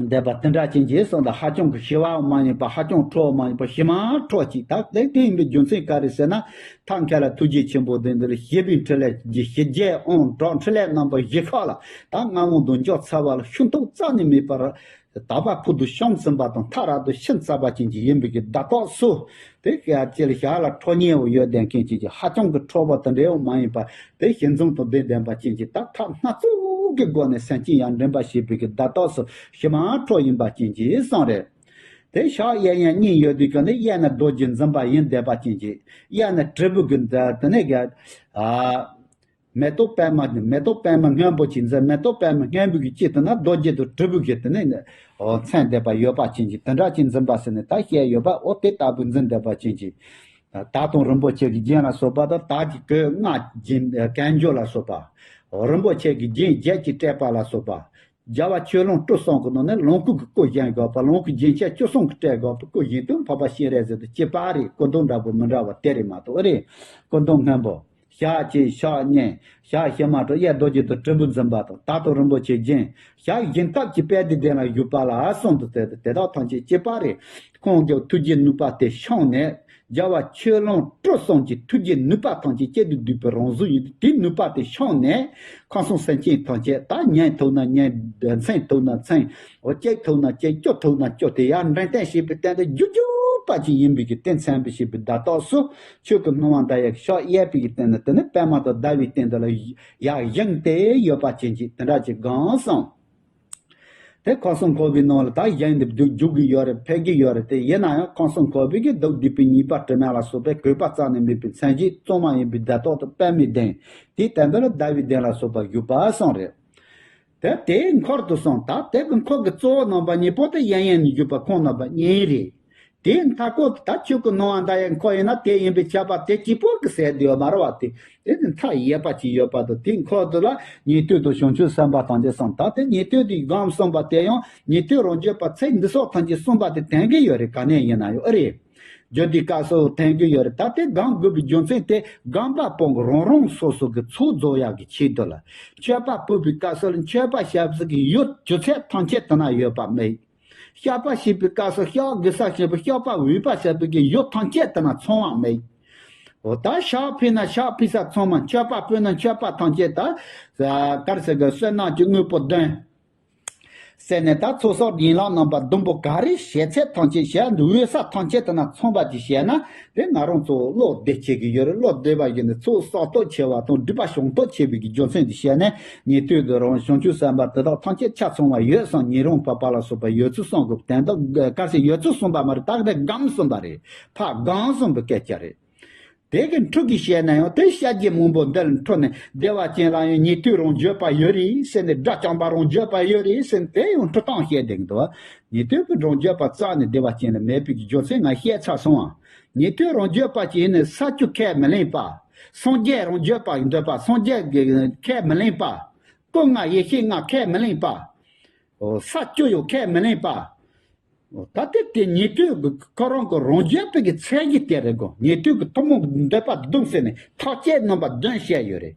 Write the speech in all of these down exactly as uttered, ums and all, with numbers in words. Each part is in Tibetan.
བསྡད་པ་དེ་འདྲ་ཅན་གྱི་སོང་ད་ཧ་ཅང་གི་ཞི་བའང་མ་ཡིན་པ། ཧ་ཅང་ཁྲོ་བ་མ་ཡིན་པ། ཞི་མ་ཁྲོ་ཅིག་ད་དེ་དེ་ཡིན་པའི་རྒྱུ་མཚན་ག་རེ་ཟེར་ན། ཐབས་མཁས་ལ་ཐུགས་རྗེ་ཆེན་པོ་དེ་འདི་ལ་ཞི་བའི་འཕྲིན་ལས་ཀྱི་ཞི་རྒྱས་དབང་དྲག་འཕྲིན་ལས་རྣམ་པ་བཞི་ཁག་ལ་ད་རྔ་མོང་དུ་འཇོག་ཚར་བ་ལ་ཤུགས་རྟོགས་རྩ་ནས་མེད་པར། དག་པ་ཕུལ་དུ་བྱུང་ཟིན་པ་དང་མཐའ་རབ་ཏུ་ཕྱིན་ཚར་བ་ཅན་གྱི་ཡིན་པའི་གི་བརྡ་རྟགས་སུ། དེ་ཡར་ཅེར་ཞལ་ལ་ཁྲོ་ཉེ་བོ་ཡོད་ལྡན་མཁན་ཅན་གྱི་ཧ་ཅང་གི་ཁྲོ་བོ་དེ་འདྲའི་བོ་མ་ཡིན་པ། དེ་ཞི་འཛུམ་དང་ལྡན་ལྡན་པ་ཅན་གྱི་ད་ཐབས་སྣ་ཚོགས་ཀྱི་སྒོ་ནས་སེམས་ཅན་ཡར་འདྲེན་པ་བྱེད་པའི་གི་བརྡ་རྟགས་སུ་ཞི་མ་ཁྲོ་ཡིན་པ་ཅན་གྱི་གསུངས་རེད། དེ་ཕྱག་གཡས་གཡོན་གཉིས་ཡོད་དུས་ཀྱང་ནི་གཡས་ནས་རྡོ་རྗེ་འཛིན་པ་ཡིན་བསྡད་པ་ཅན་གྱི། གཡོན་ནས་དྲིལ་བུ་གི་འདི་དེ་ནས་གི། ཨ། མེ་ཏོག་པདྨ། མེ་ཏོག་པདྨ་སྔོན་པོ་ཅིག་འཛིན། མེ་ཏོག་པདྨ་སྔོན་པོ་གི་དཀྱིལ་དུ་ན་རྡོ་རྗེ་དང་དྲིལ་བུ་གི་དེ་ནས་ནི་མཚན་བསྡེབས་པ་ཡོད་པ་ཅན་གྱི་དེ་འདྲ་ཅིག་འཛིན་པ་ཟེར་ནས་ད་བཤད་ཡོད་པ། འོ་དེ་ལྟ་བུ་འཛིན་བསྡད་པ་ཅན་གྱི། དར་དང་རིན་པོ་ཆེ་གི་རྒྱན་ལ་སོགས་པ་དང་། དར་གྱི་གོས་རྔ་རྒྱན་གན་འཇོ་ལ་སོགས་པ། རིན་པོ་ཆེ་གི་རྒྱན་བརྒྱད་ཀྱིས་སྤྲས་པ་ལ་སོགས་པ། རྒྱལ་བ་ཆོས་ལོངས་སྤྲུལ་གསུམ་གྱི་ནང་ནས་ལོངས་སྐུ་གི་སྐུ་བཞེངས་དགོས་པ། ལོངས་སྐུ་རྒྱན་ཆ་བཅུ་གསུམ་གྱིས་སྤྲས་དགོས་པ། སྐུ་བཞེངས་དུས་འཕགས་པ་སྤྱན་རས་གཟིགས་དང་གཅིག་པ་རེད། སྐུ་མདོག་འདྲ་པོ་མི་འདྲ་བ་དེ་རེད་མ་གཏོགས། ཨེ་རེད། སྐུ་མདོག་སྔོན་པོ། ཞལ་གཅིག་ཕྱག་གཉིས། ཞལ་ཞི་མ་ཁྲོ། གཡས་རྡོ་རྗེ་དང་དྲིལ་བུ་འཛིན་པ་དང་། དར་དང་རིན་པོ་ཆེ་རྒྱན། ཞབས་བཞི་ཐབས་ཀྱི་དཔལ་དེ་གདན་ལ་བཞུགས་པ་ལ་གསུངས་འདུག་ཟེར་ཏེ། དེ་དག་ཐམས་ཅད་གཅིག་པ་རེད། ཁོང་གི་ཐུགས་རྗེ་ནུས་པ་དེ་བྱུང་ནས། རྒྱལ་བ་ཆོས་ལོངས་སྤྲུལ་གསུམ་གྱི་ཐུགས་རྗེ་ནུས་པ་ཐམས་ཅད་གཅིག་ཏུ་བསྡུས་པའི་རང་གཟུགས་ཡིན། དེའི་ནུས་པ་དེ་བྱུང་ནས། ཁམས་གསུམ་སེམས་ཅན་ཐམས་ཅད་ད་ཉན་ཐུབ་ན་ཉན། མཚན་ཐུབ་ན་མཚན། འོ་གཅིག་ཐུབ་ན་གཅིག། བཅུ་ཐུབ་ན་བཅུ། དེ་ཡར་འདྲེན་སྟངས་བྱེད་པའི་སྟེང་དུ་རྒྱུ་རྒྱུ་པ་ཅིག་ཡིན་པའི་གི་དེ་མཚོན་པའི་བྱེད་པའི་བརྡ་རྟགས་སུ། ཆོས་ཀྱི་སྣང་བ་མདའ་ཡི་ཕྱག་གཡས་པའི་གི་སྟེང་དུ་དེ་ནི་པདྨ་དང་ཟླ་བའི་སྟེང་དུ་ལ་ཡར་བཞེངས་ཏེ་ཡོད་པ་ཅན་གྱི་དེ་འདྲ་ཅིག་གང་སོང་། དེ་ཁམས་གསུམ་འཁོར་བའི་ནང་ལ་ད་གཞན་དེ་འདུག་རྒྱུག་གི་ཡོད་རེད། ཕེབས་ཀྱི་ཡོད་རེད། དེ་ཡིན་ན་ཡང་ཁམས་གསུམ་འཁོར་བའི་གི་སྡུག་བསྡུས་པའི་ཉེས་པ་དྲི་མ་ལ་སོགས་པའི་གོས་པ་རྩ་ནས་མེད་པའི་མཚན་གཞི་གཙང་མ་ཡིན་པའི་བརྡ་རྟགས་དང་པདྨའི་གདན། དེའི་སྟེང་དུ་ལ་ཟླ་བའི་གདན་ལ་སོགས་པ་བཞུགས་པ་གསུངས་རེད། དེ་དེའི་འཁོར་དུ་གསུངས། ད་དེ་གི་འཁོར་གྱི་གཙོ་བོ་རྣམ་པ་གཉིས་པོ་དེ་གཡས་གཡོན་ནས་བཞུགས་པ་ཁོང་རྣམ་པ་གཉིས་རེད། དེའི་མཐའ་སྐོར་དུ་ད་ཆོས་ཀྱི་སྣང་བ་མདའ་ཡི་འཁོར་ཡིན་ན་དེ་ཡིན་པའི་ཁྱབ་པ་དེ་གཅིག་པོ་གི་ཟེར་དུ་ཡོད་མ་རེད་བ། དེ་དེ་ནི་མཐའ་ཡས་པ་ཅིག་ཡོད་པ་དང་། དེའི་འཁོར་དུ་ལ་ཉན་ཐོས་དང་བྱང་ཆུབ་སེམས་དཔའ་ཐམས་ཅད་གསུངས། ད་དེ་ཉན་ཐོས་དེ་སྒོམ་གསུངས་པ་དེ་ཡང་ཉན་ཐོས་རང་རྒྱུད་པ་ཚིག་འདི་སོགས་ཐམས་ཅད་གསུངས་པ་དེ་དོན་གྱི་ཡོད་རེད། ག་ནས་ཡིན་ན་ཡང་ཨེ་རེད། བརྗོད་དུས་སྐབས་སུ་དོན་གྱི་ཡོད་རེད། ད་དེ་སྒོམ་དགོས་པའི་རྒྱུ་མཚན་དེ་སྒོམ་པ་པོ་རང་རང་སོ་སོ་གི་ཚོགས་རྫོགས་ཡག་གི་ཆེད་དུ་ལ། མཆོད་པ་ཕུལ་བའི་སྐབས་སུ་ལ་མཆོད་པ་བྱ་ས་གི་ཡུལ་རྒྱུ་ཚད་ཐམས་ཅད་དེ་ན་ཡོད་པ་མེད། བཤགས་པ་བྱེད་པའི་སྐབས་སུ་བཤགས་དགོས་ས་བྱེད་པའི་བཤགས་པ་འོས་པ་བྱ་ས་གི་ཡུལ་ཐམས་ཅད་དེ་ན་ཚང་བ་མེད། འོ་ད་ཕྱག་ཕུལ་ན་ཕྱག་ཕུལ་ས་ཚང་མ། མཆོད་པ་ཕུལ་ན་མཆོད་པ་ཐམས་ཅད་ད། ག་རེ་ཟེར་གི། བསོད་ནམས་ཀྱི་དངོས་པོ་བདུན། ཟེར་ནས་ད་ཚོགས་བསགས་ཡན་ལག་རྣམ་པ་བདུན་པོ་ག་རེ་བྱེད་ཚད་ཐམས་ཅད་བྱེད་འོས་ས་ཐམས་ཅད་དེ་ན་ཚང་བ་ཅིག་བྱས་ན། དེ་ང་རང་ཚོ་བློ་བདེ་བྱེད་ཀྱི་ཡོད་རེད། བློ་བདེ་བ་ཡིན་ན་ཚོགས་བསགས་སྟོབས་ཆེ་བ་དང་སྒྲིབ་པ་སྦྱང་སྟོབས་ཆེ་བའི་གི་རྒྱུ་མཚན་དེ་བྱས་ནས་ཉན་ཐོས་དང་རང་བྱང་ཆུབ་སེམས་དཔའ་དེ་དག་ཐམས་ཅད་ཆ་ཚང་བ་ཡོད་བསམ། ཉན་རང་བབས་པ་ལ་སོགས་པ་ཡོད་ཚུལ་གསུངས་དགོས། དོན་དག་གལ་སྲིད་ཡོད་ཚུལ་གསུངས་པ་མ་རེད། ད་ག་དེ་སྒོམ་གསུངས་པ་རེད། ཕར་སྒོམ་གསུངས་པའི་སྐད་ཆ་རེད། དེ་གི་འཁྲུལ་གྱིས་བཤད་ན་ཡང་དེ་བཤད་རྒྱུ་མང་པོ་འདི་ལ་འཁྲུལ་ནས་བདེ་བ་ཅན་ལ་ཡང་ཉན་ཐོས་རང་རྒྱུད་པ་ཡོད་རེད་ཟེར་ནས། དགྲ་བཅོམ་པ་རང་རྒྱུད་པ་ཡོད་རེད་ཟེར་ནས་དེ་ཡང་འཁྲུལ་སྟངས་བཤད་བསྡད་ཀྱི་འདུག། ཉན་ཐོས་ཀྱི་རང་རྒྱུད་པ་རྩ་ནས་བདེ་བ་ཅན་ལ་མེད་པའི་རྒྱུ་མཚན་ང་བཤད་ཚར་སོང་ཨ། ཉན་ཐོས་རང་རྒྱུད་པ་ཅིག་ཡིན་ནས་ས་བཅུ་ཁས་མི་ལེན་པ། སངས་རྒྱས་རང་རྒྱུད་པ་འདོད་པ། སངས་རྒྱས་ཀྱི་ཁས་མི་ལེན་པ། སྐུ་ལྔ་ཡེ་ཤེས་ལྔ་ཁས་མི་ལེན་པ། ས་བཅུ་ཡང་ཁས་མི་ལེན་པ། ད་ལྟའི་དེ་ཉན་ཐོས་ཀྱི་ཁོ་རང་གི་རང་རྒྱུད་པའི་གི་ཚད་གཞི་དེ་རེད་གོ། ཉན་ཐོས་ཀྱི་ཐུན་མོང་གི་འདོད་པ་བདུན་ཟེར་ནས་ཐག་བཅད་རྣམ་པ་བདུན་བཤད་ཡོད་རེད།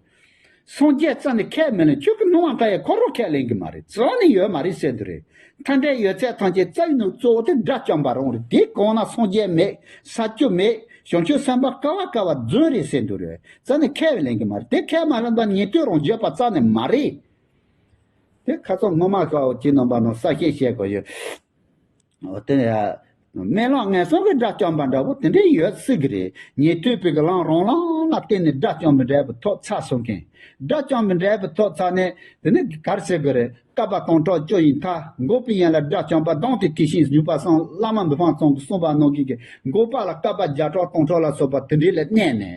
སངས་རྒྱས་རྩ་ནས་ཁས་མི་ལེན། ཆོས་ཀྱི་སྣང་བ་མཐའ་ཡས་ཁོ་རང་ཁས་ལེན་གྱི་མ་རེད། རྩ་ནས་ཡོད་མ་རེད་ཟེར་འདུག་རེད། མཐའ་འབྲས་ཡོད་ཚད་ཐམས་ཅད་རྩ་བའི་ནང་གཙོ་བོ་དེ་དགྲ་བཅོམ་པ་རང་རེད། དེ་གང་ན་སངས་རྒྱས་མེད། ས་བཅུ་མེད། བྱང་ཆུབ་སེམས་དཔའ་ཀ་བ་ཀ་བ་རྫུན་རེད་ཟེར་འདུག་རེད། རྩ་ནས་ཁས་ལེན་གྱི་མ་རེད། དེ་ཁས་མ་ལེན་པ་ཉན་ཐོས་རང་རྒྱུད་པ་རྩ་ནས་མ་རེད། དེ་ཁ་སང་སྔོན་མ་ཁ་བ་ཅིག་རྣམ་པ་ནང་གསལ་བཤད་བྱས་དགོས་ཡོད། འོ་དེ་ཡ། སྨོན་ལམ་ངན་སོང་གི་དགྲ་བཅོམ་པ་འདྲ་བོ་དེ་འདྲའི་ཡོད་སྲིད་ཀྱི་རེད། ཉན་ཐོས་པའི་གི་ལམ་རང་ལམ་ལ་བརྟེན་ནས་དགྲ་བཅོམ་པའི་འབྲས་བུ་ཐོབ་ཚར་སོང་མཁན། དགྲ་བཅོམ་པའི་འབྲས་བུ་ཐོབ་ཚར་ནས་དེ་ནི་ག་རེ་ཟེར་དགོས་རེད། བསྐལ་པ་སྟོང་ཕྲག་བཅུ་ཡི་མཐར་འགོག་པའི་ཡན་ལག་དགྲ་བཅོམ་པ་དང་དེ་དེ་བཞིན་གཉུག་མ་གསུམ། བླ་མ་མི་ཕམ་ཚང་གིས་གསུངས་པ་ནང་བཞིན་གྱི་འགོག་པ་ལ་བསྐལ་པ་བརྒྱ་ཕྲག་སྟོང་ཕྲག་ལ་སོགས་པ་དེ་འདྲའི་ལ་གནས་ནས།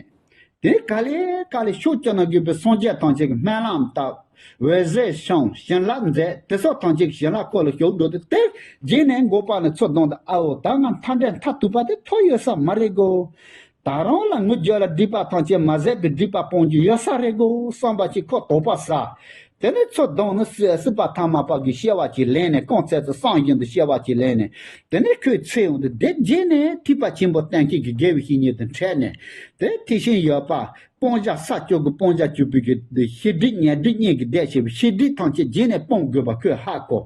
དེ་ག་ལེ་ག་ལེ་ཕྱོགས་བཅུ་ན་བཞུགས་པའི་སངས་རྒྱས་ཐམས་ཅད་ཀྱིས་སྨོན་ལམ་བཏབ། འོད་ཟེར་བྱུང་། བྱིན་རླབས་མཛད། དེ་སོགས་ཐམས་ཅད་ཀྱི་བྱིན་རླབས་ཁོ་ལ་ཞུགས་འགྲོ་དུས་དེ་རྗེས་ནས་འགོག་པ་ནི་ཚུར་ལྡང་སྟེ། ཨ་འོ་ད་ང་མཐའ་འབྲས་མཐར་ཐུག་པ་དེ་ཐོབ་ཡོད་ས་མ་རེད་གོ། ད་རུང་ལ་ངུ་རྒྱུ་ལ་སྒྲིབ་པ་ཐམས་ཅད་མ་ཟད་པའི་སྒྲིབ་པ་སྤོང་རྒྱུ་ཡོད་ས་རེད་གོ་བསམ་པ་ཞིག་ཁོ་དོགས་པ་ཟ། དེ་ནས་ཚུར་ལྡང་ནས་སྲིད་སྲིད་པ་ཐ་མལ་པ་གི་སྐྱེ་བ་ཅིག་ལེན་ནས། གང་ཚེ་ཚེ་སངས་རྒྱས་འདི་སྐྱེ་བ་ཅིག་ལེན་ནས། དེ་ནས་ཁོས་ཚེ་ཡོངས་དུ་དེ་རྗེས་ནས་ཐེག་པ་ཆེན་པོ་བསྟན་མཁན་གྱི་དགེ་བའི་བཤེས་གཉེན་དང་འཕྲད་ནས། དེ་ཐེག་ཆེན་ཡོད་པ། སྤང་བྱ་ས་བཅུ་གི་སྤང་བྱ་བཅུ་པོའི་གི་ཤེས་སྒྲིབ་ཉོན་སྒྲིབ་གཉིས་ཀྱི་སྡེ་བྱེད་པའི་ཤེས་སྒྲིབ་ཐམས་ཅད་རྗེས་ནས་སྤང་དགོས་པ་ཁོས་ཧ་གོ།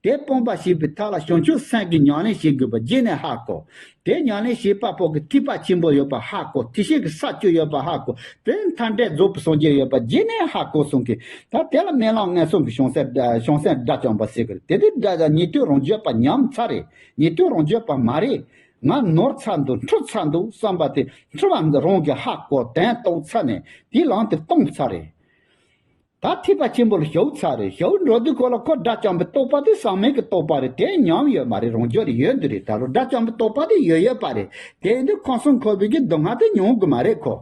དེ་སྤངས་པ་ཞེས་པའི་མཐའ་ལ་བྱང་ཆུབ་སེམས་ཀྱི་ཉམས་ལེན་བྱེད་དགོས་པ་རྗེས་ནས་ཧ་གོ། དེ་ཉམས་ལེན་བྱེད་པ་པོ་གི་ཐེག་པ་ཆེན་པོ་ཡོད་པ་ཧ་གོ། ཐེག་ཆེན་གྱི་ས་བཅུ་ཡོད་པ་ཧ་གོ། དེ་མཐར་འདས་རྫོགས་པའི་སངས་རྒྱས་ཡོད་པ་རྗེས་ནས་ཧ་གོ་གསུངས་ཀྱི། ད་དེ་ལ་སྨོན་ལམ་ངན་སོང་གི་བྱང་སེམས་བྱང་སེམས་དགྲ་བཅོམ་པ་ཟེར་གི་རེད། དེ་དེ་དགྲ་ཉན་ཐོས་རང་རྒྱུད་པ་ཉམས་ཚར་རེད། ཉན་ཐོས་རང་རྒྱུད་པ་མ་རེད། ང་ནོར་ཚར་འདུག་འཁྲུལ་ཚར་འདུག་བསམ་པ་དེ་འཁྲུལ་བ་རང་གིས་ཧ་གོ་དོན་རྟོགས་ཚར་ནས་དེའི་ལམ་དེ་སྟོངས་ཚར་རེད། ད་ཐེག་པ་ཆེན་པོ་ལ་ཞུགས་ཚར་རེད། ཞུགས་འགྲོ་དུས་ཁོ་ལ་ཁོ་དགྲ་བཅོམ་པའི་རྟོགས་པ་དེ་ཟག་མེད་ཀྱི་རྟོགས་པ་རེད། དེ་ཉམས་ཡོད་མ་རེད། རང་རྒྱུད་ལ་ཡོད་འདི་རེད། ད་རུང་དགྲ་བཅོམ་པའི་རྟོགས་པ་དེ་ཡོད་ཡོད་པ་རེད། དེ་ཡིན་དུས་ཁམས་གསུམ་འཁོར་བའི་གི་སྡུག་བསྔལ་དེ་མྱོང་གི་མ་རེད་ཁོ།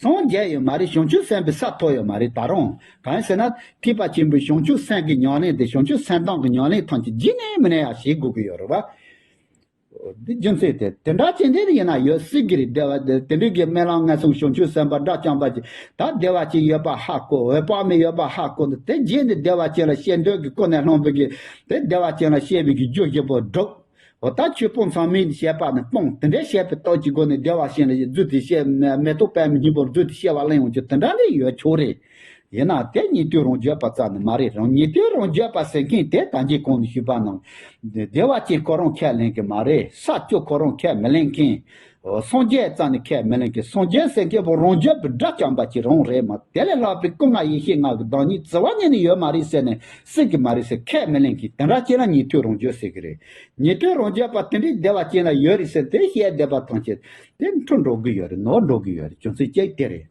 སངས་རྒྱས་ཡོད་མ་རེད། བྱང་ཆུབ་སེམས་དཔའི་ས་ཐོབ་ཡོད་མ་རེད། ད་རུང་གང་ཡིན་ཟེར་ན་ཐེག་པ་ཆེན་པོའི་བྱང་ཆུབ་སེམས་ཀྱི་ཉམས་ལེན་དེ་བྱང་ཆུབ་སེམས་གཏམ་གྱི་ཉམས་ལེན་ཐམས་ཅད་རྗེས་ནས་མི་ནས་ཡང་བྱེད་དགོས་ཀྱི་ཡོད་རེད་བ། འདི་རྒྱུ་མཚན་དེ་དེ་འདྲ་ཅན་དེ་ཡིན་ན་ཡོད་སྲིད་ཀྱི་རེད། དེ་བ་དེ་དེ་འདྲའི་གི་སྨོན་ལམ་ངན་སོང་བྱང་ཆུབ་སེམས་དཔའ་དགྲ་བཅོམ་པ་ཅིག་ད་བདེ་བ་ཅན་ཡོད་པ་ཧ་གོ། འོད་དཔག་མེད་ཡོད་པ་ཧ་གོ་འདུག་དེ་རྗེས་ནས་བདེ་བ་ཅན་ལ་བཤད་འདོད་ཀྱི་ཀུན་ནས་བསླངས་པའི་གི་དེ་བདེ་བ་ཅན་ལ་བཤད་པའི་གི་རྒྱུ་བཞི་པོ་སྒྲུབ། འོ་ད་ཆོས་སྤོང་ཚང་མས་བཤད་པ་ནི་སྤོང་དེ་འདྲའི་བཤད་པའི་སྟོབས་ཀྱི་སྒོ་ནས་བདེ་བ་ཅན་ལ་རྫུས་ཏེ་བཤད་མེ་ཏོག་པད་མའི་སྙིང་པོར་རྫུས་ཏེ་བཤད་པ་གླེང་ཡོང་རྒྱུ་དེ་འདྲ་ལས་ཡོད་ཆོག་རེད། ཡིན་ན་དེ་ཉན་ཐོས་རང་རྒྱུད་པ་རྩ་ནས་མ་རེད། རང་ཉན་ཐོས་རང་རྒྱུད་པ་ཟེར་མཁན་དེ་ད་གིན་གོང་ནས་ཞུས་པ་ནང་བདེ་བ་ཅན་ཁོ་རང་ཁས་ལེན་གི་མ་རེད། ས་བཅུ་ཁོ་རང་ཁས་མི་ལེན་མཁན། སངས་རྒྱས་རྩ་ནས་ཁས་མི་ལེན་མཁན། སངས་རྒྱས་ཟེར་མཁན་པོ་རང་རྒྱུད་པའི་དགྲ་བཅོམ་པ་ཅིག་རང་རེད་མ། དེ་ལས་ལྷག་པའི་སྐུ་ལྔ་ཡེ་ཤེས་ལྔ་གི་བདག་ཉིད་བརྩི་བ་ཉིད་ནས་ཡོད་མ་རེད་ཟེར་ནས་སྲིད་གི་མ་རེད་ཟེར་ཁས་མི་ལེན་མཁན་དེ་འདྲ་ཅིག་ལ་ཉན་ཐོས་རང་རྒྱུད་ཟེར་གི་རེད། ཉན་ཐོས་རང་རྒྱུད་པ་དེ་འདྲའི་བདེ་བ་ཅན་ལ་ཡོད་རེད་ཟེར་དེ་བཤད་བསྡད་པ་ཐམས་ཅད་དེ་འཁྲུལ་འགྲོ་གི་ཡོད་རེད། ནོར་འགྲོ་གི་ཡོད་རེད། རྒྱུ་མཚན་གཅིག་དེ་རེད།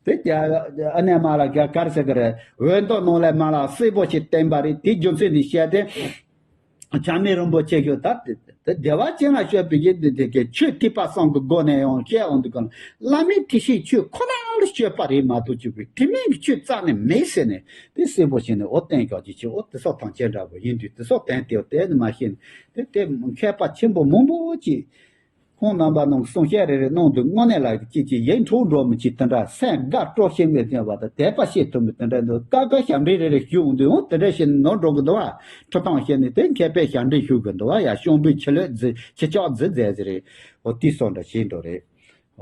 དེ་ཀྱ་ཨ་ནེ་མ་ལ་ཀྱ་གར་ཟེར་གི་རེད། འོད་མདོག་ནང་ལས་མ་ལ་སྲིད་པོ་ཞིག་བསྟན་པ་རེད། དེ་རྒྱུ་མཚན་འདི་བཤད་དེ། བྱམས་མེད་རིན་པོ་ཆེ་ཞུ་ད་དེ་བདེ་བ་ཅན་ལ་སྤྱོད་པའི་ཡིད་འདི་དེ་ཀྱི་ཆོས་ཐེག་པ་གསུམ་གི་སྒོ་ནས་ཡང་བཤད་འོང་དུས་གང་བླ་མའི་ཐེག་ཆེན་ཆོས་ཁོ་ན་ལ་སྤྱོད་པ་རེད་མ་གཏོགས་ཅིག་པའི་དེ་མིན་གྱི་ཆོས་རྩ་ནས་མེད་ཟེར་ནས་དེ་སྲིད་པོ་ཞིག་ནས་འོ་བསྟན་ཀྱང་ཅི་ཆེ་འོ་དེ་སོགས་དང་ཅི་འདྲ་བོ་ཡིན་དུས་དེ་སོགས་བསྟན་ཏེ་འོ་དེ་ནི་མ་ཤེས་ནས་དེ་དེ་མཁས་པ་ཆེན་པོ་མང་པོ་ཅིག་ཁོང་རྣམ་པ་རྣམས་གསུང་བཤད་རེ་རེ་གནང་དུས་དངོས་གནས་ལ་ཅིག་ཅིག་ཡིད་འཕྲོག་འགྲོ་མི་ཅིག་དེ་འདྲ་སེམས་དགའ་སྤྲོ་ཤེས་མེད་ཅན་བ་དང་དད་པ་བྱེད་ཐུབ་མི་དེ་འདྲ་འདུག་ཀ་ཀ་ཞབས་འདྲེན་རེ་རེ་ཞུ་འོང་དུས་འོང་དེ་འདྲ་བྱས་ནས་ནོར་འགྲོ་གི་འདུག་བ། ཁྲི་སྟེང་བྱས་ནས་དེ་མཁས་པའི་ཞབས་འདྲེན་ཞུ་གི་འདུག་བ། ཡ་གཤོང་པའི་ཆུ་ལོད་རྫི་ཆུ་ལྕགས་རྫི་རྫས་ཟེར་རེད། འོ་དེ་སོགས་འདྲ་བྱེད་འགྲོ་རེད།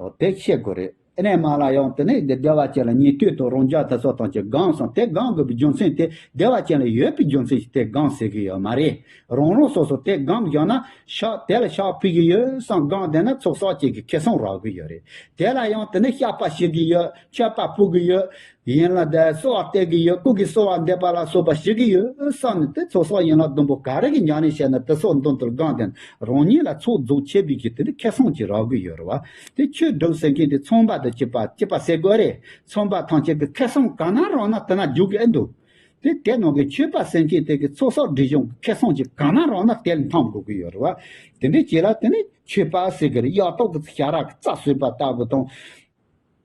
འོ་དེ་ཤེས་དགོས་རེད། ཨ་ནེ་མ་ལ་ཡང་དེ་ནས་འདི་བདེ་བ་ཅན་ལ་ཉན་ཐོས་དང་རང་རྒྱལ་དེ་སོགས་དང་ཅིག་སྒོམ་སོང་དེ་སྒོམ་དགོས་པའི་རྒྱུ་མཚན་དེ་བདེ་བ་ཅན་ལ་ཡོད་པའི་རྒྱུ་མཚན་ཞིག་དེ་སྒོམ་ཟེར་གི་ཡོད་མ་རེད། རང་རང་སོ་སོ་དེ་སྒོམ་བཞག་ན་ཕྱག་དེ་ལ་ཕྱག་ཕུལ་གི་ཡོད་བསམ་སྒོམ་བསྡད་ན་ཚོགས་བསགས་ཅན་གྱི་ཁེ་བཟང་རག་གི་ཡོད་རེད། དེ་ལ་ཡང་དེ་ནས་བཤགས་པ་ཞུ་གི་ཡོད། མཆོད་པ་ཕུལ་གི་ཡོད། ཡིན་ལ་དེ་གསོལ་བ་འདེབས་ཀྱི་ཡོད། སྐུ་གི་གསོལ་བ་འདེབས་པ་ལ་སོགས་པ་ཞུ་གི་ཡོད་བསམ་ནས་དེ་ཚོགས་བསགས་ཡན་ལག་བདུན་པོ་ག་རེ་གི་ཉམས་ལེན་བྱས་ན་དེ་སོགས་མདུན་དུ་སྒོམ་དེ་རང་ཉིད་ལ་ཚོགས་རྫོགས་ཆེ་བའི་གི་དེ་ནི་ཁེ་བཟང་ཅིག་རག་གི་ཡོད་རེད་བ། དེ་ཆོས་སྒྲུབ་ཟེར་མཁན་དེ་ཚངས་པ་དང་བཅས་པ་བཅས་པ་ཟེར་དགོས་རེད། ཚངས་པ་ཐམས་ཅད་ཀྱི་ཁེ་བཟང་ག་ན་རག་ན་དེ་ན་འཇུག་གི་ཨེ་འདུག་དེ་དེ་ནང་གི་མཆོད་པ་ཟེར་མཁན་དེ་གི་ཚོགས་བསགས་སྒྲིབ་སྦྱོང་གི་ཁེ་བཟང་ཅིག་ག་ན་རག་ན་དེ་ལ་འཐམ་དགོས་ཀྱི་ཡོད་རེད་བ། དེ་འདྲའི་ཅིག་ལ་དེ་ནི་མཆོད་པ་ཟེར་གི་རེད། གཡག་ཏོག་གི་ཞལ་རས་ཀྱི་རྩྭ་ཟོས་པ་ལྟ་བུ་དང་།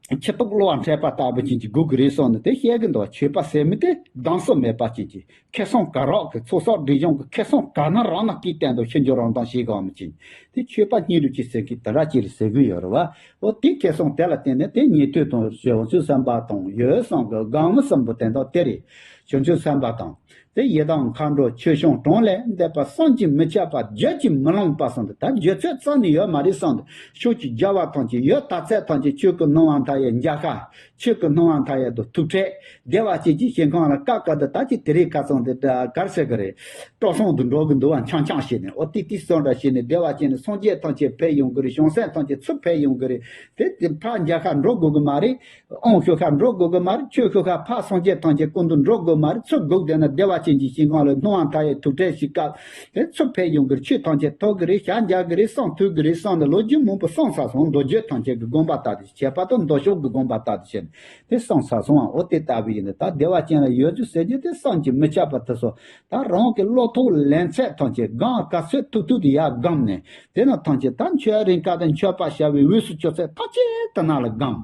ཁྱི་ཏོག་གློ་བ་འཕྲད་པ་ལྟ་བུ་ཅན་གྱི་དགོས་ཀྱི་རེད་བསམ་ནས་དེ་བཤད་གི་འདུག་མཆོད་པ་ཟེར་མི་དེ་སྡང་ཟུག་མེད་པ་ཅན་གྱི་ཁེ་བཟང་ག་རག་གི་ཚོགས་བསགས་སྒྲིབ་སྦྱོང་གི་ཁེ་བཟང་ག་ན་རག་ན་སྐྱིད་བསྟན་དུ་ཕྱིན་འགྱུར་རང་དང་ཞེས་གང་མི་ཅན་དེ་མཆོད་པ་སྙིང་རུས་ཀྱི་ཟེར་གི་དེ་འདྲ་ཅིག་རེད་ཟེར་གི་ཡོད་རེད་བ། འོ་དེ་ཁེ་བཟང་དེ་ལ་བརྟེན་ནས་དེ་ཉན་ཐོས་དང་བྱང་ཆུབ་སེམས་དཔའ་དང་ཡོད་བསམ་གི་སྒོམ་གསུམ་པོ་དེ་དག་དེ་རེད། བྱང་ཆུབ་སེམས་དཔའ་དང་། དེ་ཡི་དམ་མཁའ་འགྲོ་ཆོས་སྐྱོང་གྲངས་ལས་འདས་པ་བསམ་གྱིས་མི་ཁྱབ་པ་བརྗོད་ཀྱིས་མི་ལང་པ་བསམ་དུ་ད་བརྗོད་ཚོད་རྩ་ནས་ཡོད་མ་རེད་བསམ་དུ་ཕྱོགས་ཀྱི་རྒྱལ་བ་ཐམས་ཅད་ཡོད་ད་ཚད་ཐམས་ཅད་ཆོས་ཀྱི་སྣང་བ་མཐའ་ཡས་འཇའ་ཤར་ཆོས་ཀྱི་སྣང་བ་མཐའ་ཡས་དུ་ཐུག་འཕྲད་བདེ་བ་ཅན་གྱི་ཞིང་ཁམས་ལ་ཀ་ཀ་དུ་ད་ཅི་དེ་རིང་ཁ་སང་དེ་གར་ཟེར་གི་རེད། སྤྲོ་སོང་དུ་འགྲོ་གི་འདུག་བ་འཆང་འཆང་བྱས་ནས་འོ་ཏི་ཏི་སོང་འདྲ་བྱས་ནས་བདེ་བ་ཅན་ནས་སངས་རྒྱས་ཐམས་ཅད་ཕེབས་ཡོང་གི་རེད། བྱང་སེམས་ཐམས་ཅད་ཚུར་ཕེབས་ཡོང་གི་རེད། དེ་དེ་ཕར་འཇའ་ཤར་འགྲོ་དགོས་གི་མ་རེད། ཨོང་ཤོ་ཤ་འགྲོ་དགོས་གི་མ་རེད། ཆོས་ཤོ་ཤ་ཕ་སངས་རྒྱས་ཐམས་ཅད་སྐུ་མདུན་འགྲོ་དགོས་མ་རེད། ཚུར་སྒུག་བསྡད་ན་བདེ་བ་ཅན་གྱི་ཞིང་ཁམས་ལ་སྣང་བ་མཐའ་ཡས་ཐུག་འཕྲད་ཞིག་སྐབས་དེ་ཚུར་ཕེབས་ཡོང་གི་རེད། ཆོས་ཐམས་ཅད་ཐོབ་གི་རེད། ཞལ་མཇལ་གི་རེད། གསུང་ཐོས་གི་རེད་བསམ་ནས་ལོ་རྒྱུས་མང་པོ་གསུངས་ཚར་སོང་། མདོ་རྒྱུད་ཐམས་ཅད་ཀྱི་དགོངས་པ་ལྟར་དུ་བྱས་པ་དང་མདོ་ཕྱོགས་ཀྱི་དགོངས་པ་ལྟར་དུ་བྱས་ནས་དེ་གསུངས་ཚར་སོང་། འོ་དེ་ལྟ་བུ་ཡིན་ནི་ད་བདེ་བ་ཅན་ལ་ཡོད་རྒྱུ་ཟེར་རྒྱུ་དེ་བསམ་གྱིས་མི་ཁྱབ་པ་དེ་ཚོ་ད་རང་གི་བློ་ཐོག་ལེན་ཚད་ཐམས་ཅད་སྒང་ག་ཚོད་ཐུབ་ཐུབ་དེ་ཡར་སྒོམ་ནས་དེ་ནང་ཐམས་ཅད་ད་མཆོད་རིང་ཀ་དང་མཆོད་པ་བྱ་བའི་དབུས་སུ་ཕྱོགས་ཚད་ཐམས་ཅད་དེ་ནང་ལ་སྒོམ།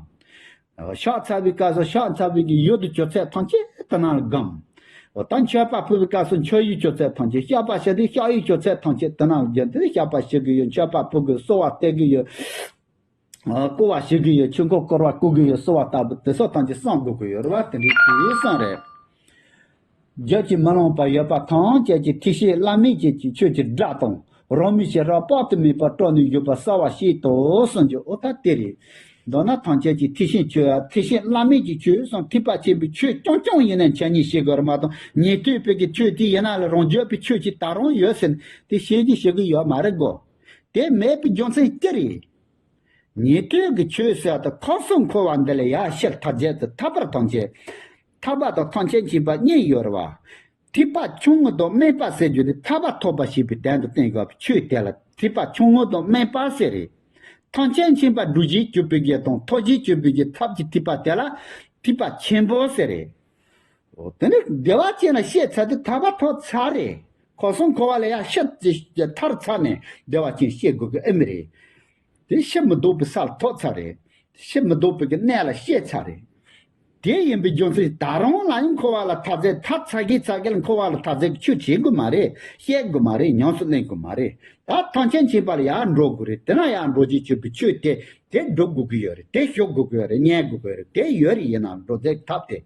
ཕྱག་འཚལ་བའི་སྐབས་སུ་ཕྱག་འཚལ་བའི་གི་ཡུལ་དུ་གྱུར་ཚད་ཐམས་ཅད་དེ་ནང་ལ་སྒོམ། འོ་ད་མཆོད་པ་ཕུལ་བའི་སྐབས་སུ་མཆོད་ཡུལ་གྱུར་ཚད་ཐམས་ཅད། བཤགས་པ་བྱ་དུས་བཤགས་ཡུལ་གྱུར་ཚད་ཐམས་ཅད་དེ་ནང་ལ་སྒོམ། དེ་བཤགས་པ་བྱེད་ཀྱི་ཡོད། མཆོད་པ་ཕུལ་གྱི་ཡོད། གསོལ་བ་འདེབས་ཀྱི་ཡོད། བསྐོར་བ་བྱེད་ཀྱི་ཡོད། ཆོས་འཁོར་བསྐོར་བ་བསྐོར་གྱི་ཡོད། གསོལ་བ་བཏབ་དེ་སོགས་ཐམས་ཅད་བསམ་དགོས་ཀྱི་ཡོད་རེད་བ། དེ་འདྲའི་ཅིག་བསམ་རེད། རྒྱུད་ཀྱིས་མི་ལང་པ་ཡོད་པ་ཐམས་ཅད་ཀྱི་ཐེག་ཆེན་བླ་མེད་ཅན་གྱི་ཆོས་ཀྱི་སྒྲ་དང་རང་མོས་ཀྱི་རབ་དཔག་ཏུ་མེད་པ་སྤྲོ་ནས་བཞུགས་པ་གསལ་བར་བྱེད་དོ་གསུངས་ཀྱི། འོ་ད་དེ་རེད། མདོར་ན་ཐམས་ཅད་ཀྱི་ཐེག་ཆེན་ཆོས། ཐེག་ཆེན་བླ་མེད་ཀྱི་ཆོས་སམ་ཐེག་པ་ཆེན་པོའི་ཆོས་རྐྱང་རྐྱང་ཡིན་ན་འཆད་ཉན་བྱེད་དགོས་རེད་མ་གཏོགས། ཉན་ཐོས་པའི་གི་ཆོས་དེ་ཡིན་ན་ལ་རང་རྒྱུད་པའི་ཆོས་ཀྱི་ད་རུང་ཡོད་ཟེར་ནས་དེ་བཤད་རྒྱུ་བཤད་གི་ཡོད་མ་རེད་གོ། དེ་མེད་པའི་རྒྱུ་མཚན་ཅི་རེད། ཉན་ཐོས་ཀྱི་ཆོས་ཟེར་དུས་ཁམས་གསུམ་འཁོར་བ་འདི་ལས་ཡར་ཕྱིར་ཐར་རྒྱུ་དེ་ཐར་པ་དང་ཐམས་ཅད། ཐར་པ་དང་ཐམས་ཅད་མཁྱེན་པ་གཉིས་ཡོད་རེད་བ། ཐེག་པ་ཆུང་ངུ་དང་དམན་པ་ཟེར་རྒྱུ་དེ་ཐར་པ་ཐོབ་པ་ཞེས་པའི་དོན་དུ་བསྟན་དགོས་པའི་ཆོས་དེ་ལ་ཐེག་པ་ཆུང་ངུ་དང་དམན་པ་ཟེར་རེད། ཐམས་ཅད་མཁྱེན་པ་སྒྲུབ་བྱེད་གྱུར་པའི་གི་དང་ཐོབ་བྱེད་གྱུར་པའི་གི་ཐབས་ཀྱི་ཐེག་པ་དེ་ལ་ཐེག་པ་ཆེན་པོ་ཟེར་རེད། འོ་དེ་ནི་བདེ་བ་ཅན་ལ་བཤད་ཚར་དུས་ཐར་པ་ཐོབ་ཚར་རེད། ཁམས་གསུམ་འཁོར་བ་ལས་ཡར་ཕྱིར་ཅིག་ཐར་ཚར་ནས་བདེ་བ་ཅན་བཤད་དགོས་གི་ཨེ་མི་རེད། དེ་ཕྱིར་མི་ལྡོག་པའི་ས་ལ་ཐོབ་ཚར་རེད། ཕྱིར་མི་ལྡོག་པའི་གི་གནས་ལ་སྐྱེས་ཚར་རེད། དེ་ཡིན་པའི་རྒྱུ་མཚན་ད་རུང་ལ་ཡང་འཁོར་བ་ལ་ཐར་རྩེ་ཐར་ཚར་གི་ཚར་གི་ལ་འཁོར་བ་ལ་ཐར་རྩེ་གི་ཆོས་བྱེད་དགོས་མ་རེད། བཤད་དགོས་མ་རེད། ཉམས་སུ་ལེན་དགོས་མ་རེད། ད་ཐམས་ཅད་མཁྱེན་པ་ལ་ཡར་འགྲོ་དགོས་རེད། དེ་ན་ཡར་འགྲོ་རྒྱུ་བྱེད་པའི་ཆོས་དེ་དེ་སྒྲུབ་དགོས་ཀྱི་ཡོད་རེད། དེ་ཞུགས་དགོས་ཀྱི་ཡོད་རེད། ཉན་དགོས་ཀྱི་ཡོད་རེད། དེ་ཡོད་རེད། ཡིན་ནའང་འགྲོ་རྩེ་ཐབས་དེ།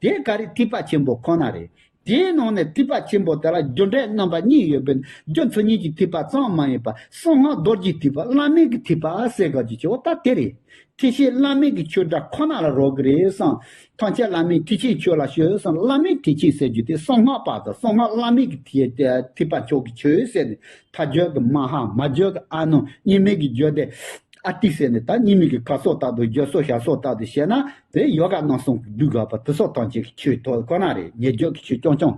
དེ་ག་རེ་ཐེག་པ་ཆེན་པོ་ཁོ་ན་རེད། དེའི་ནང་ནས་ཐེག་པ་ཆེན་པོ་དེ་ལ་རྒྱུ་འབྲས་རྣམ་པ་གཉིས་ཡོད་པས་རྒྱུ་མཚན་ཉིད་ཀྱི་ཐེག་པ་ཙམ་མ་ཡིན་པར་གསང་སྔགས་རྡོ་རྗེའི་ཐེག་པ་བླ་མེད་ཀྱི་ཐེག་པ་ཟེར་དགོས་ཀྱི་ཆེ་བ་ད་དེ་རེད། ཐེག་ཆེན་བླ་མེད་ཀྱི་ཆོས་སྒྲ་ཁོ་ན་ལ་རོལ་གི་རེད་བསམ། ཐམས་ཅད་བླ་མེད་ཐེག་ཆེན་ཆོས་ལ་ཞུགས་བསམ། བླ་མེད་ཐེག་ཆེན་ཟེར་རྒྱུ་དེ་གསང་སྔགས་པ་དང་གསང་སྔགས་བླ་མེད་ཀྱི་ཐེག་ཐེག་པ་མཆོག་གི་ཆོས་ཟེར་ནས་མཐའ་བརྗོད་ཀྱི་མ་ཧཱ། མ་བརྗོད་ཀྱི་ཨ་ནུ། གཉིས་མེད་ཀྱི་བརྗོད་དེ། ཨ་ཏི་ཟེར་ནས་ད་གཉིས་མེད་ཀྱི་ག་སོགས་ལྟར་དུ་བརྗོད་སོགས་བྱ་སོགས་ལྟར་དུ་བཤད་ན་དེ་ཡོ་ག་རྣམ་གསུམ་གྱི་བསྡུས་དགོས་པ་དེ་སོགས་ཐམས་ཅད་ཀྱི་ཆོས་ཐོག་ཁོ་ན་རེད། ཉེ་བརྗོད་ཀྱི་ཆོས་རྐྱང་རྐྱང་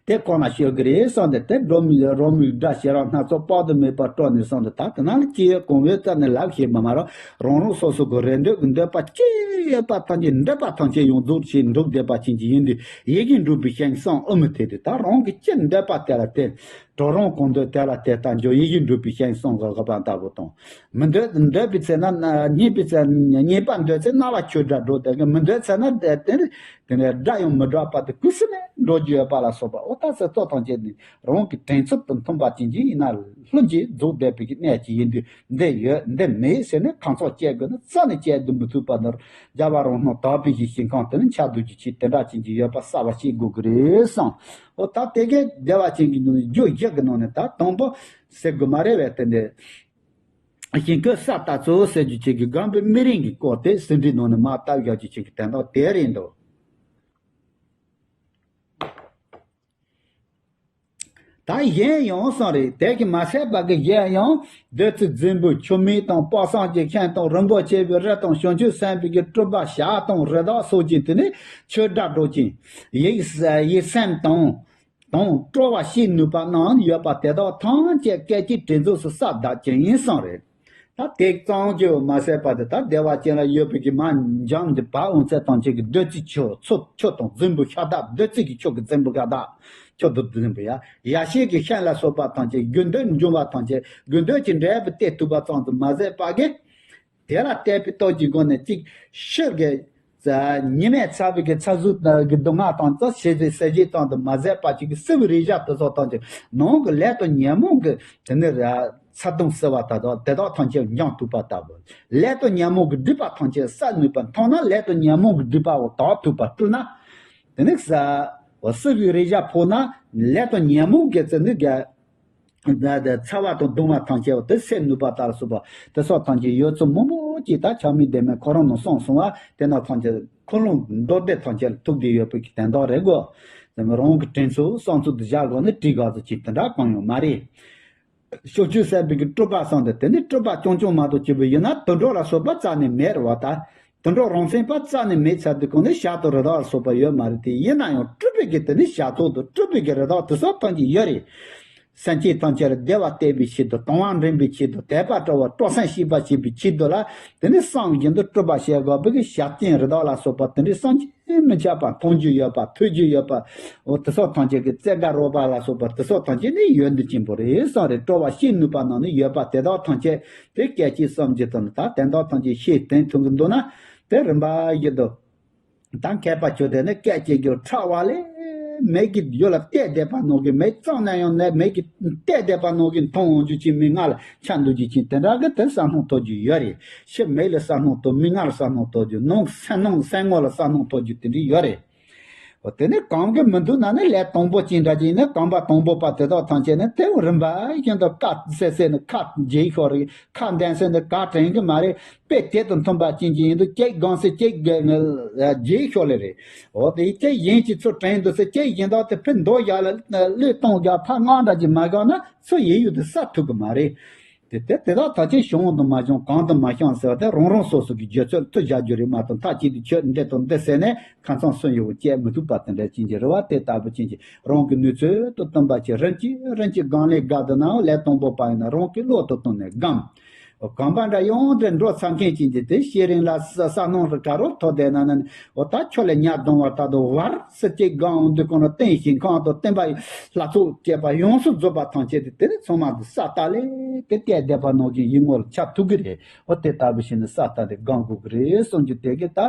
དེ་ཁོ་ན་ཤོད་ཀྱི་རེད་བསམ་སྟེ། དེ་འགྲོ་མི་རོ་མི་དགྲ་ཞེ་རབ་སྣ་ཚོགས་དཔག་ཏུ་མེད་པ་སྤྲོ་ནས་བསམ་སྟེ། ད་དེ་ན་ལ་ཅི་ཡོད་གང་ཡོད་བཙལ་ནས་ལབ་ཤེས་པ་མ་རེད། རང་རང་སོ་སོ་གི་རེ་འདོད་ཀྱི་འདོད་པ་ཅི་ཡོད་པ་ཐམས་ཅད་འདོད་པ་ཐམས་ཅད་ཡོངས་རྫོགས་ཤིག་འགྲུབ་བསྡད་པ་ཅན་གྱི་ཡིན་དུས་ཡིད་བཞིན་འགྲུབ་པའི་ཞིང་གསུམ་དབུ་མའི་ཐད་དུ་ད་རང་གི་ཅི་འདོད་པ་དེ་ལ་བརྟེན། གྲོགས་རང་གང་འདོད་དེ་ལ་དེ་ལྟར་འགྱུར། ཡིད་བཞིན་འགྲུབ་པའི་ཞིང་གསུམ་གྱི་དབུ་མ་ལྟ་བུ་དང་། མི་འདོད་འདོད་པའི་ཚེ་ན་རྙེད་པའི་ཚེ་རྙེད་པ་འདོད་ཚེ་རྣ་བ་ཆོས་སྒྲ་སྒྲོག་དེ་མི་འདོད་ཚེ་ན་དེ་དེ་ནི་དེ་ནས་སྒྲ་ཡང་མི་སྒྲོག་པ་དེ་ཀུན་སེམས་ནས་འགྲོ་རྒྱུ་ཡོད་པ་ལ་སོགས་པ་འོ་ད་ཚེ་ཐོག་ཐམས་ཅད་ནི་རང་གི་དྲན་ཚུལ་དང་མཐུན་པ་ཅན་གྱི་ཡིན་ན་ལྷུན་གྱིས་རྫོགས་བསྡད་པའི་གནས་ཀྱི་ཡིན་དུས་འདི་ཡོད་འདི་མེད་ཟེར་ནས་ཁ་ཚོགས་བཅད་དགོས་ན་རྩ་ནས་བཅད་དུ་མི་ཐུབ་པ་ནི་རྒྱལ་བ་རང་སྣང་དག་པའི་ཞིང་ཁམས་དེ་ནི་འཆར་སྡུད་ཀྱི་ཆེད་དེ་འདྲ་ཅན་གྱི་ཡོད་པ་གསལ་བ་ཤེས་དགོས་ཀྱི་རེད་བསམ། འོ་ད་དེ་གའི་བདེ་བ་ཅན་གྱི་ནང་ནས་རྒྱུ་བཞི་གི་ནང་ནས་ད་དང་པོ་ཟེར་དགོས་མ་རེད་བས་དེ་འདྲའི་ཞིང་ཁམས་ས་དག་ཚོ་ཟེར་རྒྱུ་ཅིག་གི་སྒང་པའི་མི་རིང་གི་སྐོར་དེ་ཟིན་བྲིས་ནང་ནས་མར་བཏབ་བཞག་རྒྱུ་ཅིག་གི་དོན་དག་དེ་རེད་འདུག་ད་གཞན་ཡང་གསུངས་རེད། དེ་གིས་མ་ཚད་པ་གི་གཞན་ཡང་བདུད་རྩི་རྫིང་བུ་ཆུ་མིག་དང་དཔག་བསམ་གྱི་ཤིང་དང་རིན་པོ་ཆེ་བའི་རི་དང་བྱང་ཆུབ་སེམས་དཔའི་གི་སྤྲུལ་པ་ཞལ་དང་རི་དྭགས་སོགས་ཀྱི་དེ་ནི་ཆོས་སྒྲ་སྒྲོག་ཅིང་ཡིད་ཡིད་སེམས་དང་དང་སྤྲོ་བ་སྐྱེ་ནུས་པ་རྣམས་ཡོད་པ་དེ་དག་ཐམས་ཅད་སྐད་ཅིག་དྲན་རྫོགས་སུ་གསལ་དག་ཅིང་ཡིན་གསུངས་རེད། ད་དེ་གཙང་རྒྱུ་མ་ཟད་པ་དེ་ད་བདེ་བ་ཅན་ལ་ཡོད་པའི་གི་མ་འཇམ་གྱི་བ་འོང་ཚད་ཐམས་ཅད་ཀྱི་བདུད་རྩི་ཆུ་ཚུ་ཆུ་དང་རྫིང་བུ་ཤ་སྟག་བདུད་རྩི་གི་ཆུ་གི་རྫིང་བུ་ཤ་སྟག་ཆུ་དང་རྫིང་བུ་ཡ་ཡ་ཤེས་ཀྱི་ཤིང་ལ་སོགས་པ་ཐམས་ཅད་རྒྱུ་འདོད་འབྱུང་བ་ཐམས་ཅད་རྒྱུ་འདོད་ཀྱི་འབྲས་བུ་སྟེར་ཐུབ་པ་ཙམ་དུ་མ་ཟད་པ་གི་དེ་ལ་བརྟེན་པའི་སྟོབས་ཀྱི་སྒོ་ནས་གཅིག་ཤེས་ཀྱི་ཉི་མས་ཚ་བའི་གི་ཚ་གཟུགས་ཀྱི་སྡུག་བསྔལ་དང་ཙམ་ཞེ་ཟད་ཟེར་བྱེད་ཙམ་དུ་མ་ཟད་པ་ཅིག་གི་སྲིད་པའི་རེག་བྱ་དེ་ཚོ་ཐམས་ཅད་ནང་གི་ལས་དང་ཉོན་མོངས་ཀྱི་དེ་ནི་ཚ་གདུང་བསིལ་བ་དག་དང་དེ་དག་ཐམས་ཅད་འཇོམས་ཐུབ་པ་ལྟ་བུ། ལས་དང་ཉོན་མོངས་ཀྱི་སྒྲིབ་པ་ཐམས་ཅད་བསལ་ནུས་པ་མཐོང་ན་ལས་དང་ཉོན་མོངས་ཀྱི་སྒྲིབ་པ་འོ་དག་ཐུབ་པ་སྤྲུལ་ན། དེ་ནི་ས་འོ་སྲིད་པའི་རེག་བྱ་ཕོག་ན་ལས་དང་ཉོན་མོངས་ཀྱི་ཚེ་ནི་རྒྱ་ཚ་བ་དང་གདུང་བ་ཐམས་ཅད་འོ་དེ་སེལ་ནུས་པ་ལྟར་སོགས་པ་དེ་སོགས་ཐམས་ཅད་ཡོད་ཚད་མང་པོ་ཅིག་ད་ཆགས་མེད་བདེན་མེད་ཁོ་རང་ནང་གསུངས་སོང་བ་དེ་ན་ཐམས་ཅད་འཁོར་ལོ་མདོ་སྡེ་ཐམས་ཅད་ལ་ཐུག་བསྡད་ཡོད་པའི་གི་དན་རྟགས་རེད་གོ། དེ་མི་རང་གི་དྲན་ཚུལ་བསམ་ཚུལ་དུ་བཞག་དགོས་ནི་བྲིས་དགོས་ཚུལ་ཅིག་དེ་འདྲ་གང་ཡང་མ་རེད། ཕྱོགས་བཅུའི་སྲིད་པའི་གི་སྤྲུལ་པ་གསུམ་དེ་དེ་ནི་སྤྲུལ་པ་རྐྱང་རྐྱང་མ་གཏོགས་གཅིག་པུ་ཡིན་ན་དུད་འགྲོ་ལ་སོགས་པ་རྩ་ནས་མེད་རེད་བ་ད། དུད་འགྲོ་རང་མཚན་པ་རྩ་ནས་མེད་ཚར་དུས་གང་ནས་ཞག་དང་རི་དྭགས་ལ་སོགས་པ་ཡོད་མ་རེད་དེ་ཡིན་ན་ཡང་སྤྲུལ་པའི་གི་དེ་ནི་ཞག་ཚོགས་དང་སྤྲུལ་པའི་གི་རི་དྭགས་དེ་སོགས་ཐམས་ཅད་ཡོད་རེད། སེམས་ཅན་ཐམས་ཅད་ལ་བདེ་བ་སྟེར་བའི་ཆེད་དུ་དང་བ་འདྲེན་པའི་ཆེད་དུ་དད་པ་སྤྲོ་བ་སྤྲོ་སེམས་སྐྱེད་པ་བྱེད་པའི་ཆེད་དུ་ལ་དེ་ནི་བསམ་བཞིན་དུ་སྤྲུལ་པ་བྱེད་དགོས་པའི་གི་ཞག་བཅུའི་རི་དྭགས་ལ་སོགས་པ་དེ་འདྲའི་བསམ་གྱིས་མི་ཁྱབ་པ་མཐོང་རྒྱུ་ཡོད་པ་ཐོས་རྒྱུ་ཡོད་པ། འོ་དེ་སོགས་ཐམས་ཅད་ཀྱི་རྩེ་དགའ་རོལ་པ་ལ་སོགས་པ་དེ་སོགས་ཐམས་ཅད་ནི་ཡོན་ཏན་ཆེན་པོ་རེད་གསུངས་རེད། སྤྲོ་བ་སྐྱེད་ནུས་པ་རྣམས་ནི་ཡོད་པ་དེ་དག་ཐམས་ཅད་དེ་སྐད་ཅིག་གསུམ་གྱི་དོན་ད་དོན་དག་ཐམས་ཅད་ཤེས་དོན་མཐོང་གི་འདུག་ན་དེ་རིམ་པ་བཞིན་དུ་ད་མཁས་པ་ཁྱོད་དེ་ནི་སྐད་ཅིག་གྱུར་ཕྲ་བ་ལས་མིག་གི་ཡུལ་ལ་བལྟས་བསྡད་པ་ནང་གི་མིག་གཙང་ན་ཡང་ནས་མིག་གི་བལྟས་བསྡད་པ་ནང་གི་མཐོང་འོང་རྒྱུ་ཅིག་མིག་ལྔ་ལ་འཆར་འདུག་རྒྱུ་ཅིག་དེ་འདྲ་གི་དེ་བསམ་བློ་གཏོང་རྒྱུ་ཡོད་རེད། ཕྱི་མིག་ལ་བསམ་བློ་གཏོང་མིག་ལྔ་ལ་བསམ་བློ་གཏོང་རྒྱུ་ནང་སེམས་ནང་སེམས་ངོ་ལ་བསམ་བློ་གཏོང་རྒྱུ་དེ་འདྲ་ཡོད་རེད། འོ་དེ་ནི་གང་གི་མི་འདུག་ན་ནི་ལས་དང་པོ་ཅན་འདྲ་ཅིག་ནི་གོམ་པ་དང་པོ་པ་དེ་དག་ཐམས་ཅད་ནི་དེ་རིམ་པ་བཞིན་དུ་ཁ་བསད་བསད་ནི་ཁ་འབྱེད་ཤོར་རེད། ཁ་འདན་བསད་ནི་ག་དྲན་གི་མ་རེད། དཔེ་དེ་དང་མཐུན་པ་ཅན་གྱི་ཡིན་དུ་ཅིག་སྒང་སེ་ཅིག་འབྱེད་ཤོར་ལེ་རེད། འོ་དེ་ཅིག་གཞན་གྱི་ཚུར་དྲན་འདུག་སེ་ཅིག་གཞན་དག་དེ་ཕི་མདོ་ཡག་ལ་བློས་གཏོང་རྒྱག་ཕ་ང་འདྲ་ཅིག་མ་དགོས་ན་སུ་ཡིན་ཡུལ་དུ་ས་ཐུབ་གི་མ་རེད། དེ་དེ་དེ་དག་ཐམས་ཅད་བྱུང་དང་མ་བྱུང་གང་དང་མ་བྱུང་ཟེར་བ་དེ་རང་རང་སོ་སོ་གི་རྒྱུ་ཚོད་མཐུ་བཞག་རྒྱུ་རེད་མ་གཏོགས་མཐའ་གཅིག་ཏུ་ཁྱོད་འདི་དང་འདི་ཟེར་ནས་ཁ་ཚང་སུན་ཡོད་བཅད་མི་ཐུབ་པ་དེ་འདྲ་ཅན་གྱི་རེ་བ་དེ་ལྟ་བུ་ཅན་གྱི་རང་གི་ནུས་ཚོད་དུ་བཏོན་པ་ཅིག་རིམ་གྱིས་རིམ་གྱིས་སྒང་ལས་དགའ་དུ་ན་ལས་དང་པོ་པ་ཡིན་ན་རང་གི་བློ་དུ་བཏོན་ནས་སྒོམ། གོམ་པ་འདྲ་ཡོང་དེ་འགྲོ་ཚར་མཁན་ཅན་གྱི་དེ་ཤེས་རིང་ལ་ས་ས་སྣང་རུ་ག་རོ་ཐོག་བསྡད་ན་ནི་འོ་ད་ཁྱོད་ལས་ཉ་གདོང་བ་ད་དུ་བར་སྲིད་ཅིག་སྒང་འོང་དུས་གོང་ལ་བསྟན་ཞིང་ཁང་དུ་བསྟན་པ་ལྷ་ཚོགས་བཅས་པ་ཡོངས་སུ་རྫོགས་པ་ཐམས་ཅད་དེ་དེ་ཚང་མ་དུ་ས་ལྟ་ལས་དེ་བལྟས་བསྡད་པ་ནང་བཞིན་ཡིད་ངོར་ཆགས་ཐུབ་ཀྱི་རེད། འོ་དེ་ལྟ་བུ་ཞིག་ནི་ས་ལྟ་དེ་སྒང་དགོས་ཀྱི་རེད་གསུང་རྒྱུ་དེ་གི་ད་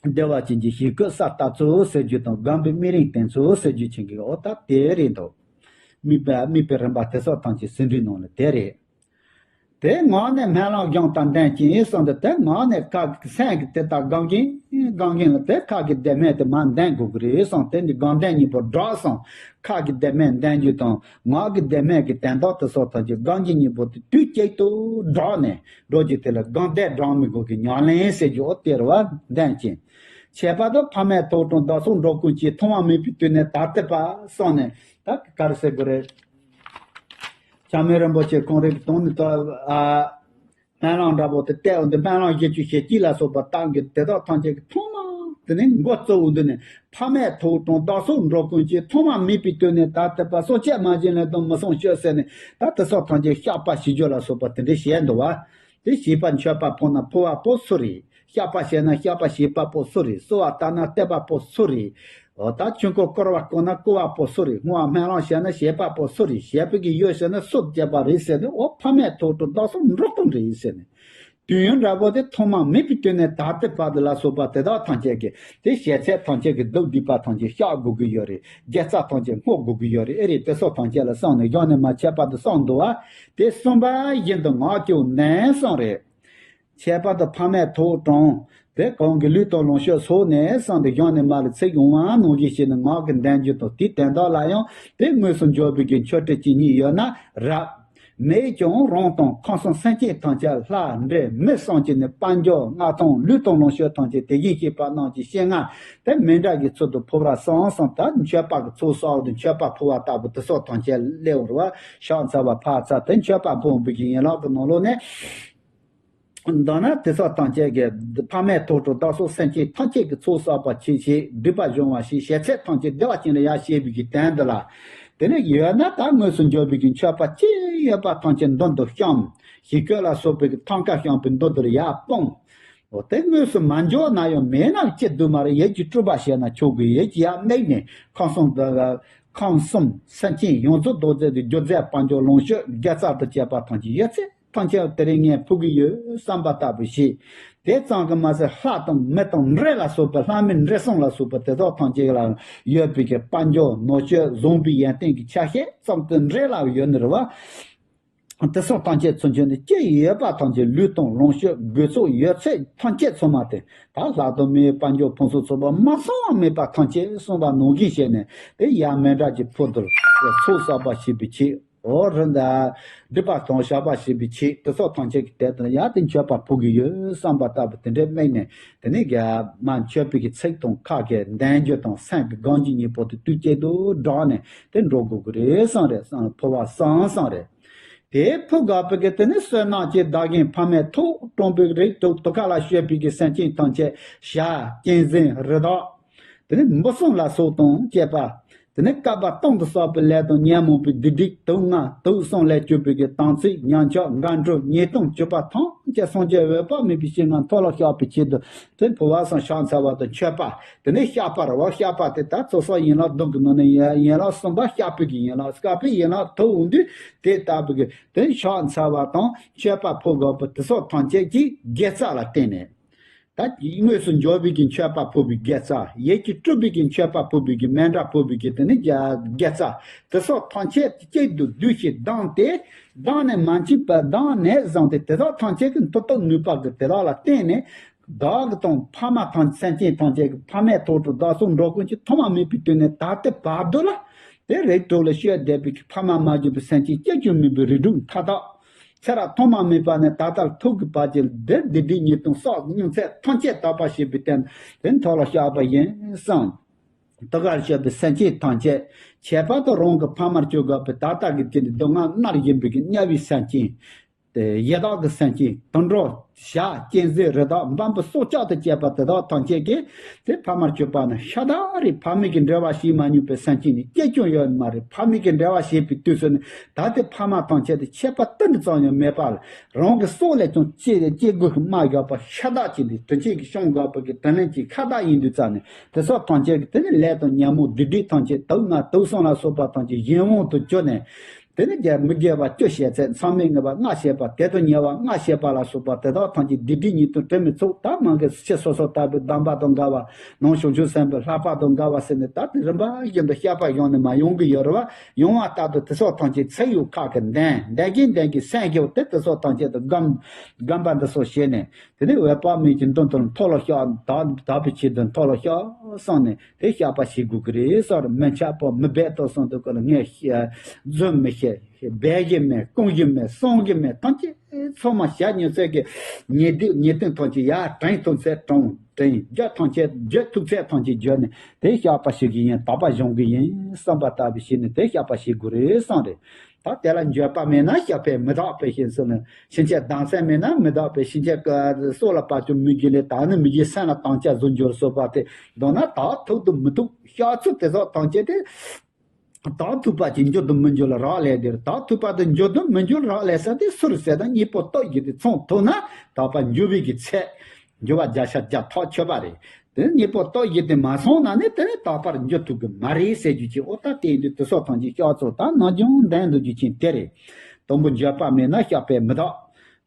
བདེ་བ་ཅན་གྱི་ཞིག་གི་ས་ལྟ་ཚུལ་ཟེར་རྒྱུ་དང་སྒོམ་པའི་དམིགས་རིམ་བསྟན་ཚུལ་ཟེར་རྒྱུ་ཆེན་གི་འོ་ད་དེ་རེད་འདུག་དམིགས་པ་དམིགས་པའི་རིམ་པ་དེ་སོགས་ཐམས་ཅད་ཟིན་བྲིས་ནང་ལ་དེ་རེད། དེ་ངག་ནས་སྨོན་ལམ་བསྐྱངས་དང་ལྡན་ཅིང་གསུངས་ཏེ་དེ་ངག་ནས་ཁ་གི་སེམས་ཀྱི་དེ་ལྟར་སྒོམ་གྱིན་སྒོམ་གྱིན་ལ་དེ་ཁ་གི་བདེན་སྨོན་དེ་མར་འདོན་དགོས་ཀྱི་རེད་གསུངས། དེ་འདི་སྒོམ་བདེན་གཉིས་པོ་སྦྲགས་སོང་། ཁ་གི་བདེན་སྨོན་འདོན་རྒྱུ་དང་ངག་གི་བདེན་སྨོན་གྱི་དོན་དག་དེ་སོགས་ཐམས་ཅད་སྒོམ་གྱིན་གཉིས་པོ་དེ་དུས་གཅིག་ཏུ་སྦྲགས་ནས་འགྲོ་རྒྱུ་དེ་ལ་སྒོམ་བདེན་སྦྲགས་མི་དགོས་ཀྱི་ཉམས་ལེན་ཟེར་རྒྱུ་འོ་དེ་རེད་བ་འདོན་ཅིང་། ཁྱད་པར་དུ་ཕ་མས་ཐུགས་དྲངས་བདག་སོགས་འགྲོ་ཀུན་གྱི་ཐོག་མ་མེད་པའི་དུས་ནས་ད་ལྟའི་བར་སོང་ནས་ད་ག་རེ་ཟེར་དགོས་རེད། བྱམས་མེད་རིན་པོ་ཆེ་ཁོང་རང་གི་དོན་ནི་ད་ཨ་སྨོན་ལམ་འདྲ་པོ་དེ་བལྟས་འོང་དུས་སྨོན་ལམ་བཞི་བཅུ་ཞེ་གཅིག་ལ་སོགས་པ་བཏང་གི་དེ་དག་ཐམས་ཅད་ཀྱི་ཐོག་མ་དེ་ནས་འགོ་བཙུགས་འོང་དུས་ནས་ཕ་མས་ཐུགས་དྲངས་བདག་སོགས་འགྲོ་ཀུན་གྱི་ཐོག་མ་མེད་པའི་དུས་ནས་ད་ལྟའི་བར་སྲོག་གཅོད་མ་བྱིན་ལེན་དང་མི་གསུང་སྤྱོད་ཟེར་ནས་ད་དེ་སོགས་ཐམས་ཅད་བཤགས་པ་བྱེད་རྒྱུ་ལ་སོགས་པ་དེ་འདྲ་བཤད་འདུག་བ། དེ་བྱིས་པ་མཆོད་པ་ཕུལ་ན་ཕུལ་བ་པོ་སུ་རེད། བཤགས་པ་བྱས་ན་བཤགས་པ་བྱེད་པ་པོ་སུ་རེད། གསོལ་བ་བཏབ་ན་གཏད་པ་པོ་སུ་རེད། འོ་ད་ཆོས་འཁོར་བསྐོར་བ་བསྐོར་ན་བསྐོར་བ་པོ་སུ་རེད། བསྔོ་བ་སྨོན་ལམ་བྱས་ན་བྱེད་པ་པོ་སུ་རེད། བྱེད་པའི་གི་ཡུལ་བྱས་ན་སུ་བྱེད་པ་རེད་ཟེར་ནས་འོ་ཕ་མས་ཐུགས་དྲངས་བདག་སོགས་འགྲོ་ཀུན་རེད་ཟེར་ནས། དུས་ཡུན་འདྲ་པོ་དེ་ཐོག་མ་མེད་པའི་དུས་ནས་ད་ལྟའི་བར་དུ་ལ་སོགས་པ་དེ་དག་ཐམས་ཅད་ཀྱི་དེ་བྱས་ཚད་ཐམས་ཅད་ཀྱི་སྡུག་བསྡུས་པ་ཐམས་ཅད་བཤགས་དགོས་ཀྱི་ཡོད་རེད། དགེ་རྩ་ཐམས་ཅད་བསྔོ་དགོས་ཀྱི་ཡོད་རེད། ཨེ་རེད་དེ་སོགས་ཐམས་ཅད་ལ་བསམ་ནས་གཞན་ནས་མ་ཁྱད་པར་དུ་བསམ་འདུག་བ། དེ་གསུངས་པ་བཞིན་དུ་ངག་གི་ནན་གསུངས་རེད། ཁྱད་པར་དུ་ཕ་མས་ཐུགས་དྲངས་ཏེ་གང་གི་ལུས་དང་ལོངས་སྤྱོད་ཚོགས་ནས་གསུངས་ཏེ་གཞན་ནས་མ་ལ་ཚིག་ཡོང་བ་ནང་བཞིན་བྱས་ནས་ངག་གི་འདོན་རྒྱུ་དང་དེའི་དོན་དག་ལ་ཡང་དེ་དངོས་སུ་འབྱོར་བའི་གི་མཆོད་སྤྲིན་གཅིག་གཉིས་ཡོད་ན་རབ། མེད་ཀྱང་རང་དང་ཁམས་གསུམ་སེམས་ཅན་ཐམས་ཅད་ལྷ་འདྲེ་མི་གསུམ་གྱི་ནི་དཔལ་འབྱོར་མངའ་ཐང་ལུས་དང་ལོངས་སྤྱོད་ཐམས་ཅད་དེ་བཞིན་གཤེགས་པ་རྣམས་ཀྱི་སྤྱན་སྔར་དེ་མི་འདྲ་གི་ཚུལ་དུ་ཕུལ་བར་བསམ་བསམ་ད་མཆོད་པ་གི་ཚོགས་བསགས་ཏེ་མཆོད་པ་ཕུལ་བ་ལྟ་བུ་དེ་སོགས་ཐམས་ཅད་སླེབས་འོང་བ་ཕྱག་འཚལ་བ་ཕར་འཚལ་ཏེ་མཆོད་པ་འབུལ་བའི་གི་ཡན་ལག་གི་ནང་ལོགས་ནས། མདོར་ན་དེ་སོགས་ཐམས་ཅད་ཀྱི་ཕ་མས་ཐུགས་དྲངས་བདག་སོགས་སེམས་ཅན་ཐམས་ཅད་ཀྱི་ཚོགས་བསགས་པ་ཆེ་ཆེ་སྒྲིབ་པ་སྦྱོང་བ་ཞེས་བྱས་ཚད་ཐམས་ཅད་བདེ་བ་ཅན་ལ་ཡར་བཤད་པའི་གི་དོན་འདི་ལ། དེ་ནས་ཡོད་ན་ད་དངོས་སུ་འབྱོར་བའི་གི་མཆོད་པ་ཅི་ཡོད་པ་ཐམས་ཅད་མདུན་དུ་བཤམས། ཞིང་བཀོད་ལ་སོགས་པའི་གི་ཐང་ཀ་བཤམས་པའི་མདུན་དུ་ཡར་སྤུངས། འོ་དེ་དངོས་སུ་མ་འབྱོར་ན་ཡང་མེད་ན་ཅི་འདུག་མ་རེད། ཡིད་ཀྱི་སྤྲུལ་པ་བྱས་ན་ཆོག་གི། ཡིད་ཀྱི་ཡར་དམིགས་ནས་ཁམས་གསུམ་ཁམས་གསུམ་སེམས་ཅན་ཡོངས་རྫོགས་རྡོག་རྫས་དེ་རྒྱུ་རྫས་དཔལ་འབྱོར་ལོངས་སྤྱོད་དགེ་རྩ་དང་བཅས་པ་ཐམས་ཅད་ཡོད་ཚད། ཐམས་ཅད་དེ་རིང་ངས་ཕུལ་གྱི་ཡོད་བསམ་པ་ལྟ་བུ་ཞིག་དེ་ཙམ་གྱིས་མ་ཟད་ལྷ་དང་མི་དང་འདྲེ་ལ་སོགས་པའི་ལྷ་མི་འདྲེ་གསུམ་ལ་སོགས་པ་དེ་དག་ཐམས་ཅད་ལ་ཡོད་པའི་གི་དཔལ་འབྱོར་ནོར་སྤྱོད་བཟང་པོའི་ཡོན་ཏན་གྱི་ཆ་ཤས་ཙམ་དུ་འདྲེ་ལ་ཡོད་ནི་རེད་བ། དེ་སོགས་ཐམས་ཅད་ཚུན་ཆད་ནི་ཅི་ཡོད་པ་ཐམས་ཅད་ལུས་དང་ལོངས་སྤྱོད་དགོས་ཚོགས་ཡོད་ཚད་ཐམས་ཅད་ཚང་མ་དེ་ད་ལྷ་དང་མིའི་དཔལ་འབྱོར་ཕུན་སུམ་ཚོགས་པ་མ་ཚང་བ་མེད་པ་ཐམས་ཅད་གསུངས་པ་ནང་བཞིན་བྱས་ནས་དེ་ཡང་མི་འདྲ་གྱི་ཕུག་ཏུ་ཚོགས་བསགས་པ་བྱེད་པའི་ཆེད། འོ་རི་འདི་སྒྲིབ་པ་དང་བཤགས་པ་བྱེད་པའི་ཆེད་དེ་སོགས་ཐམས་ཅད་ཀྱི་དེ་དང་ཡང་དེ་མཆོད་པ་ཕུལ་གྱི་ཡོད་བསམ་པ་ལྟ་བུ་དེ་འདྲའི་དམིགས་ནས་དེ་ནས་རྒྱ་མ་མཆོད་པའི་གི་ཚིག་དང་ཁ་གི་འདོན་རྒྱུ་དང་སེམས་ཀྱི་སྒོམ་རྒྱུ་གཉིས་པོ་དེ་དུས་གཅིག་ཏུ་སྦྲགས་ནས་དེ་འགྲོ་དགོས་ཀྱི་རེད་བསམ་རེད་བསམ་ཕུལ་བ་བསམ་བསམ་རེད། དེ་ཕུལ་དགོས་པའི་གི་དེ་ནས་བསོད་ནམས་ཀྱི་བདག་རྐྱེན་ཕ་མས་ཐོག་དྲངས་པའི་རིགས་དྲུག་དུ་ཁ་ལ་སྤྱོད་པའི་གི་སེམས་ཅན་ཐམས་ཅད་བྱ་གཅན་གཟན་རི་དྭགས། དེ་ནས་འབུ་སྲིན་ལ་སོགས་དང་བཅས་པ། དེ་ནས་བསྐལ་པ་སྟོང་དུ་བསགས་པའི་ལས་དང་ཉོན་མོངས་པའི་སྡིག་སྒྲིབ་དུག་ལྔ་དུག་གསུམ་ལས་གྱུར་པའི་གི་དམ་ཚིག་ཉམས་ཆག་འགལ་འཁྲུལ་ཉེས་ལྟུང་གྱུར་པ་ཐམས་ཅད་སངས་རྒྱས་འོད་དཔག་མེད་པའི་ཞིང་ལྔ་མཐོལ་ལོ་བཤགས་པའི་ཆེད་དུ་དེ་ཕུལ་བ་བསམ་ཕྱག་འཚལ་བ་དང་མཆོད་པ། དེ་ནས་བཤགས་པ་རེད་བ། བཤགས་པ་དེ་ལྟར་ཚོགས་བསགས་ཡན་ལག་བདུན་གྱི་ནང་ནས་ཡན་ཡན་ལག་གསུམ་པ་བཤགས་པའི་གི་ཡན་ལག་བཤགས་པའི་ཡན་ལག་ཐུག་འོང་དུས་དེ་ལྟ་བུའི་གི་དེ་ཕྱག་འཚལ་བ་དང་མཆོད་པ་ཕུལ་དགོས་པ་དེ་སོགས་ཐམས་ཅད་ཀྱི་དགེ་རྩ་ལ་བརྟེན་ནས། ད་དངོས་སུ་འབྱོར་བའི་གི་མཆོད་པ་ཕུལ་བའི་དགེ་རྩ། ཡིད་ཀྱིས་སྤྲུལ་པའི་གི་མཆོད་པ་ཕུལ་བའི་གི་མཎྜལ་ཕུལ་བའི་གི་དེ་ནི་དགེ་རྩ། དེ་སོགས་ཐམས་ཅད་གཅིག་ཏུ་བསྡུས་ཤིང་བསྡམས་ཏེ། བསྡམས་ནས་མ་མཆིས་པ་བསྡམས་ནས་བཟུང་སྟེ་དེ་དག་ཐམས་ཅད་ཀྱི་མཐུ་སྟོབས་ནུས་པ་གི་དེ་དག་ལ་བརྟེན་ནས། བདག་གི་དང་ཕ་མ་དང་སེམས་ཅན་ཐམས་ཅད་ཀྱི་ཕ་མའི་ཐོག་ཏུ་བདག་སོགས་འགྲོ་ཀུན་གྱི་ཐོག་མ་མེད་པའི་དུས་ནས་ད་ལྟའི་བར་དུ་ལ། དེ་རིགས་དྲུག་ལ་སྤྱོད་བསྡད་པའི་ཕ་མ་མ་གྱུར་པའི་སེམས་ཅན་སྐྱེ་བཅུག་མེད་པའི་རིགས་དྲུག་མཐའ་དག་ཚེ་རབས་ཐོག་མ་མེད་པ་ནས་ད་ལྟར་ཐུག་གི་བར་གྱི་འདིར་སྡིག་སྒྲིབ་ཉེས་ལྟུང་བསགས་མྱོང་ཚད་ཐམས་ཅད་དག་པ་བྱས་པའི་རྟེན་དེ་མཐོ་ལ་བཤགས་པ་ཡིན་གསུངས། དེ་གར་བཤད་པའི་སེམས་ཅན་ཐམས་ཅད་ཁྱད་པར་དུ་རང་གི་ཕ་མར་གྱུར་དགོས་པའི་ད་ལྟ་གི་དུས་ནས་སྡུག་བསྔལ་མནར་བཞིན་པའི་དམྱལ་བའི་སེམས་ཅན། དེ་ཡི་དྭགས་ཀྱི་སེམས་ཅན་དུད་འགྲོ་བྱ་གཅན་གཟན་རི་དྭགས་འབར་འབུ་སྲོག་ཆགས་དང་བཅས་པ་དེ་དག་ཐམས་ཅད་ཀྱིས་དེ་ཕ་མར་གྱུར་པ་ན་ཤ་སྟག་རེད། ཕ་མེས་ཀྱི་འབྲེལ་བ་བྱེད་མ་མྱོང་པའི་སེམས་ཅན་ནི་སྐྱེ་སྐྱོན་ཡོད་མ་རེད། ཕ་མེས་ཀྱི་འབྲེལ་བ་བྱེད་པའི་དུས་སུ་ནི་ད་དེ་ཕ་མ་ཐམས་ཅད་དེ་ཁྱད་པར་ཏིལ་འབྲུ་ཙམ་ཡང་མེད་པ་ལ་རང་གི་སྲོག་ལས་ཀྱང་སྐྱེ་སྐྱེ་དགུ་གི་རྨ་བཞག་པ་ཤ་སྟག་ཅིག་འདི་དྲིན་ཆེན་གྱི་སྐྱོང་དགོས་པ་གི་དྲིན་ལན་གྱི་ཁ་བཏགས་ཡིན་དུས་ཙང་ནས་དེ་སོགས་ཐམས་ཅད་ཀྱི་དེ་ནི་ལས་དང་ཉོན་མོངས་སྡིག་སྒྲིབ་ཐམས་ཅད་དུག་ལྔ་དུག་གསུམ་ལ་སོགས་པ་ཐམས་ཅད་གཞན་དབང་དུ་གྱུར་ནས། དེ་ནི་རྒྱལ་མི་དགེ་བ་བཅུ་བྱས་ཚད་མཚམས་མེད་ལྔ་པ་ལྔ་བྱས་པ་དེ་དང་ཉེ་བ་ལྔ་བྱས་པ་ལ་སོགས་པ་དེ་དག་ཐམས་ཅད་སྡིག་སྒྲིབ་ཉེས་ལྟུང་དྲི་མི་ཚོགས་ད་མང་གི་ཕྱི་སོ་སོ་ལྟ་བུའི་གདམས་པ་དང་འགལ་བ་ནང་བྱང་ཆུབ་སེམས་དཔའི་བསླབ་པ་དང་འགལ་བ་ཟེར་ནས་ད་དེ་རིམ་པ་བཞིན་དུ་བཤགས་པ་ཡོང་ནས་མ་ཡོང་གི་ཡོད་རེད་བ། ཡོང་བ་ལྟར་དུ་དེ་སོགས་ཐམས་ཅད་ཚེ་ཡི་ཁ་གི་འདོན་འདོན་གྱིན་འདོན་གྱིན་སེམས་སྐྱོ་དེ་དེ་སོགས་ཐམས་ཅད་དུ་སྒོམ་སྒོམ་པ་འདི་སོགས་བྱས་ནས་དེ་ནས་འོད་དཔག་མེད་ཀྱི་མདུན་དུ་མཐོལ་ལོ་བཤགས་དག་དག་པའི་ཆེད་དུ་མཐོལ་ལོ་བཤགས་བསམ་ནས། དེ་བཤགས་པ་བྱེད་དགོས་ཀྱི་རེད་ཟེར། མི་འཆབ་པོ་མི་སྦད་དོ་གསུངས་འདུག་ག་ལ་ངས་རྫུན་མི་བཤད། སྦད་ཀྱི་མེད། སྐུང་གི་མེད། གསུང་གི་མེད། ཐམས་ཅད་ཚང་མ་བཤགས་ཉོན་ཚད་ཀྱི་ཉེས་སྡིག་ཉེས་ལྟུང་ཐམས་ཅད་ཡར་དྲན་ཐུབ་ཚད་དྲན། དྲན་རྒྱུ་ཐམས་ཅད་བརྗོད་ཐུབ་ཚད་ཐམས་ཅད་བརྗོད་ནས་དེ་བཤགས་པ་བྱེད་ཀྱི་ཡིན། དག་པ་སྦྱོང་གི་ཡིན་བསམ་པ་ལྟ་བུ་བྱས་ནས་དེ་བཤགས་པ་བྱེད་དགོས་རེད་བསམ་རེད། ད་དེ་ལ་འགྱོད་པ་མེད་ན་བཤགས་པས་མི་དག་པའི་ཞེས་གསུངས་ནས། ཕྱིན་ཆད་གདམས་ཟེར་མེད་ན་མི་དག་པའི་ཕྱིན་ཆད་སྲོག་ལ་བབ་ཀྱང་མི་དགེ་ལས་དག་ནི་མི་དགེ་སེམས་ལ་དང་བཅས་བཟོ་འགྱུར་སོགས་པ་སྟེ། མདོར་ན་དག་ཐུབ་ཏུ་མི་ཐུབ། བཤགས་ཚུལ་དེ་སོགས་ཐམས་ཅད་དེ། དག་ཐུབ་པ་ཅིག་འགྱུར་དུ་མི་འགྱུར་ལ་རག་ལས་དེར། དག་ཐུབ་པ་དེ་འགྱུར་དུ་མི་འགྱུར་རག་ལས་ས་དེ་སུ་རེད་ཟེར་ན། གཉེན་པོ་སྟོབས་བཞི་དེ་ཚང་ཐུབ་ན་དག་པ་འགྱུར་བའི་གི་ཚད། འགྱུར་བ་བརྒྱ་ཆ་བརྒྱ་ཐག་ཆོད་པ་རེད། དེ་གཉེན་པོ་སྟོབས་བཞི་དེ་མ་ཚང་ན་ནི་དེ་ནི་དག་པར་འགྱུར་ཐུབ་ཀྱི་མ་རེད་ཟེར་རྒྱུ་ཅིག་འོ་ད་དེ་ཡིན་དུས་དེ་སོགས་ཐམས་ཅད་བཤགས་ཚུལ་ད་ནམ་རྒྱུན་འདོན་འདོད་རྒྱུ་ཅིག་དེ་རེད། དང་པོ་འགྱོད་པ་མེད་ན་བཤགས་པས་མི་དག།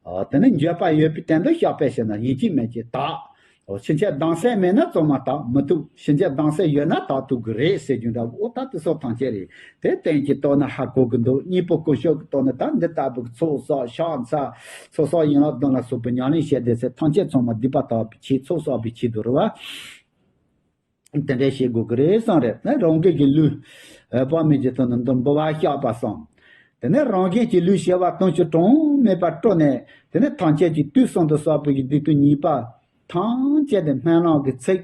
ཨ། དེ་ནི་འགྱོད་པ་ཡོད་པའི་སྟེང་དུ་བཤགས་པས་ཞེ་ན་ཡིན་གཅིག་མིན་གཅིག་དག། ཨོ། ཕྱིན་ཆད་གདམས་ཟེར་མེད་ན་གཙང་མ་དག་མི་ཐུབ། ཕྱིན་ཆད་གདམས་ཟེར་ཡོད་ན་དག་ཐུབ་ཀྱི་རེད་ཟེར་རྒྱུ་འདྲ་བོ། ཨོ་ད་དེ་སོགས་ཐམས་ཅད་རེད། དེ་གཏན་གྱི་ཐོག་ན་ཧ་གོ་གི་འདུག་གཉེན་པོ་དཀོན་མཆོག་གི་ཐོག་ནས་ད་འདི་ལྟ་བུ་གི་ཚོགས་བསགས་ཕྱག་འཚལ་ཚོགས་བསགས་ཡན་ལག་བདུན་ལ་སོགས་པའི་ཉམས་ལེན་བྱས་བསྡད་ཚེ་ཐམས་ཅད་ཚང་མ་སྡིག་པ་དག་པའི་ཆེད་ཚོགས་བསགས་པའི་ཆེད་དུ་རེད་བ། དེ་འདྲ་བྱེད་དགོས་ཀྱི་རེད་བསམ་རེད། ནི་རང་གི་གི་ལུས་དཔག་མེད་ཀྱི་དོན་དུ་འདི་འབུལ་བ་བཤགས་པ་སོང་། དེ་ནས་རང་གི་གི་ལུས་བྱེ་བ་དུང་ཕྱུར་གྲངས་མེད་པ་སྤྲོ་ནས། དེ་ནས་ཐམས་ཅད་ཀྱི་དུས་གསུམ་དུ་བསགས་པའི་གི་སྡིག་ལྟུང་ཉེས་པ་ཐམས་ཅད་དེ་སྨོན་ལམ་གྱི་ཚིག་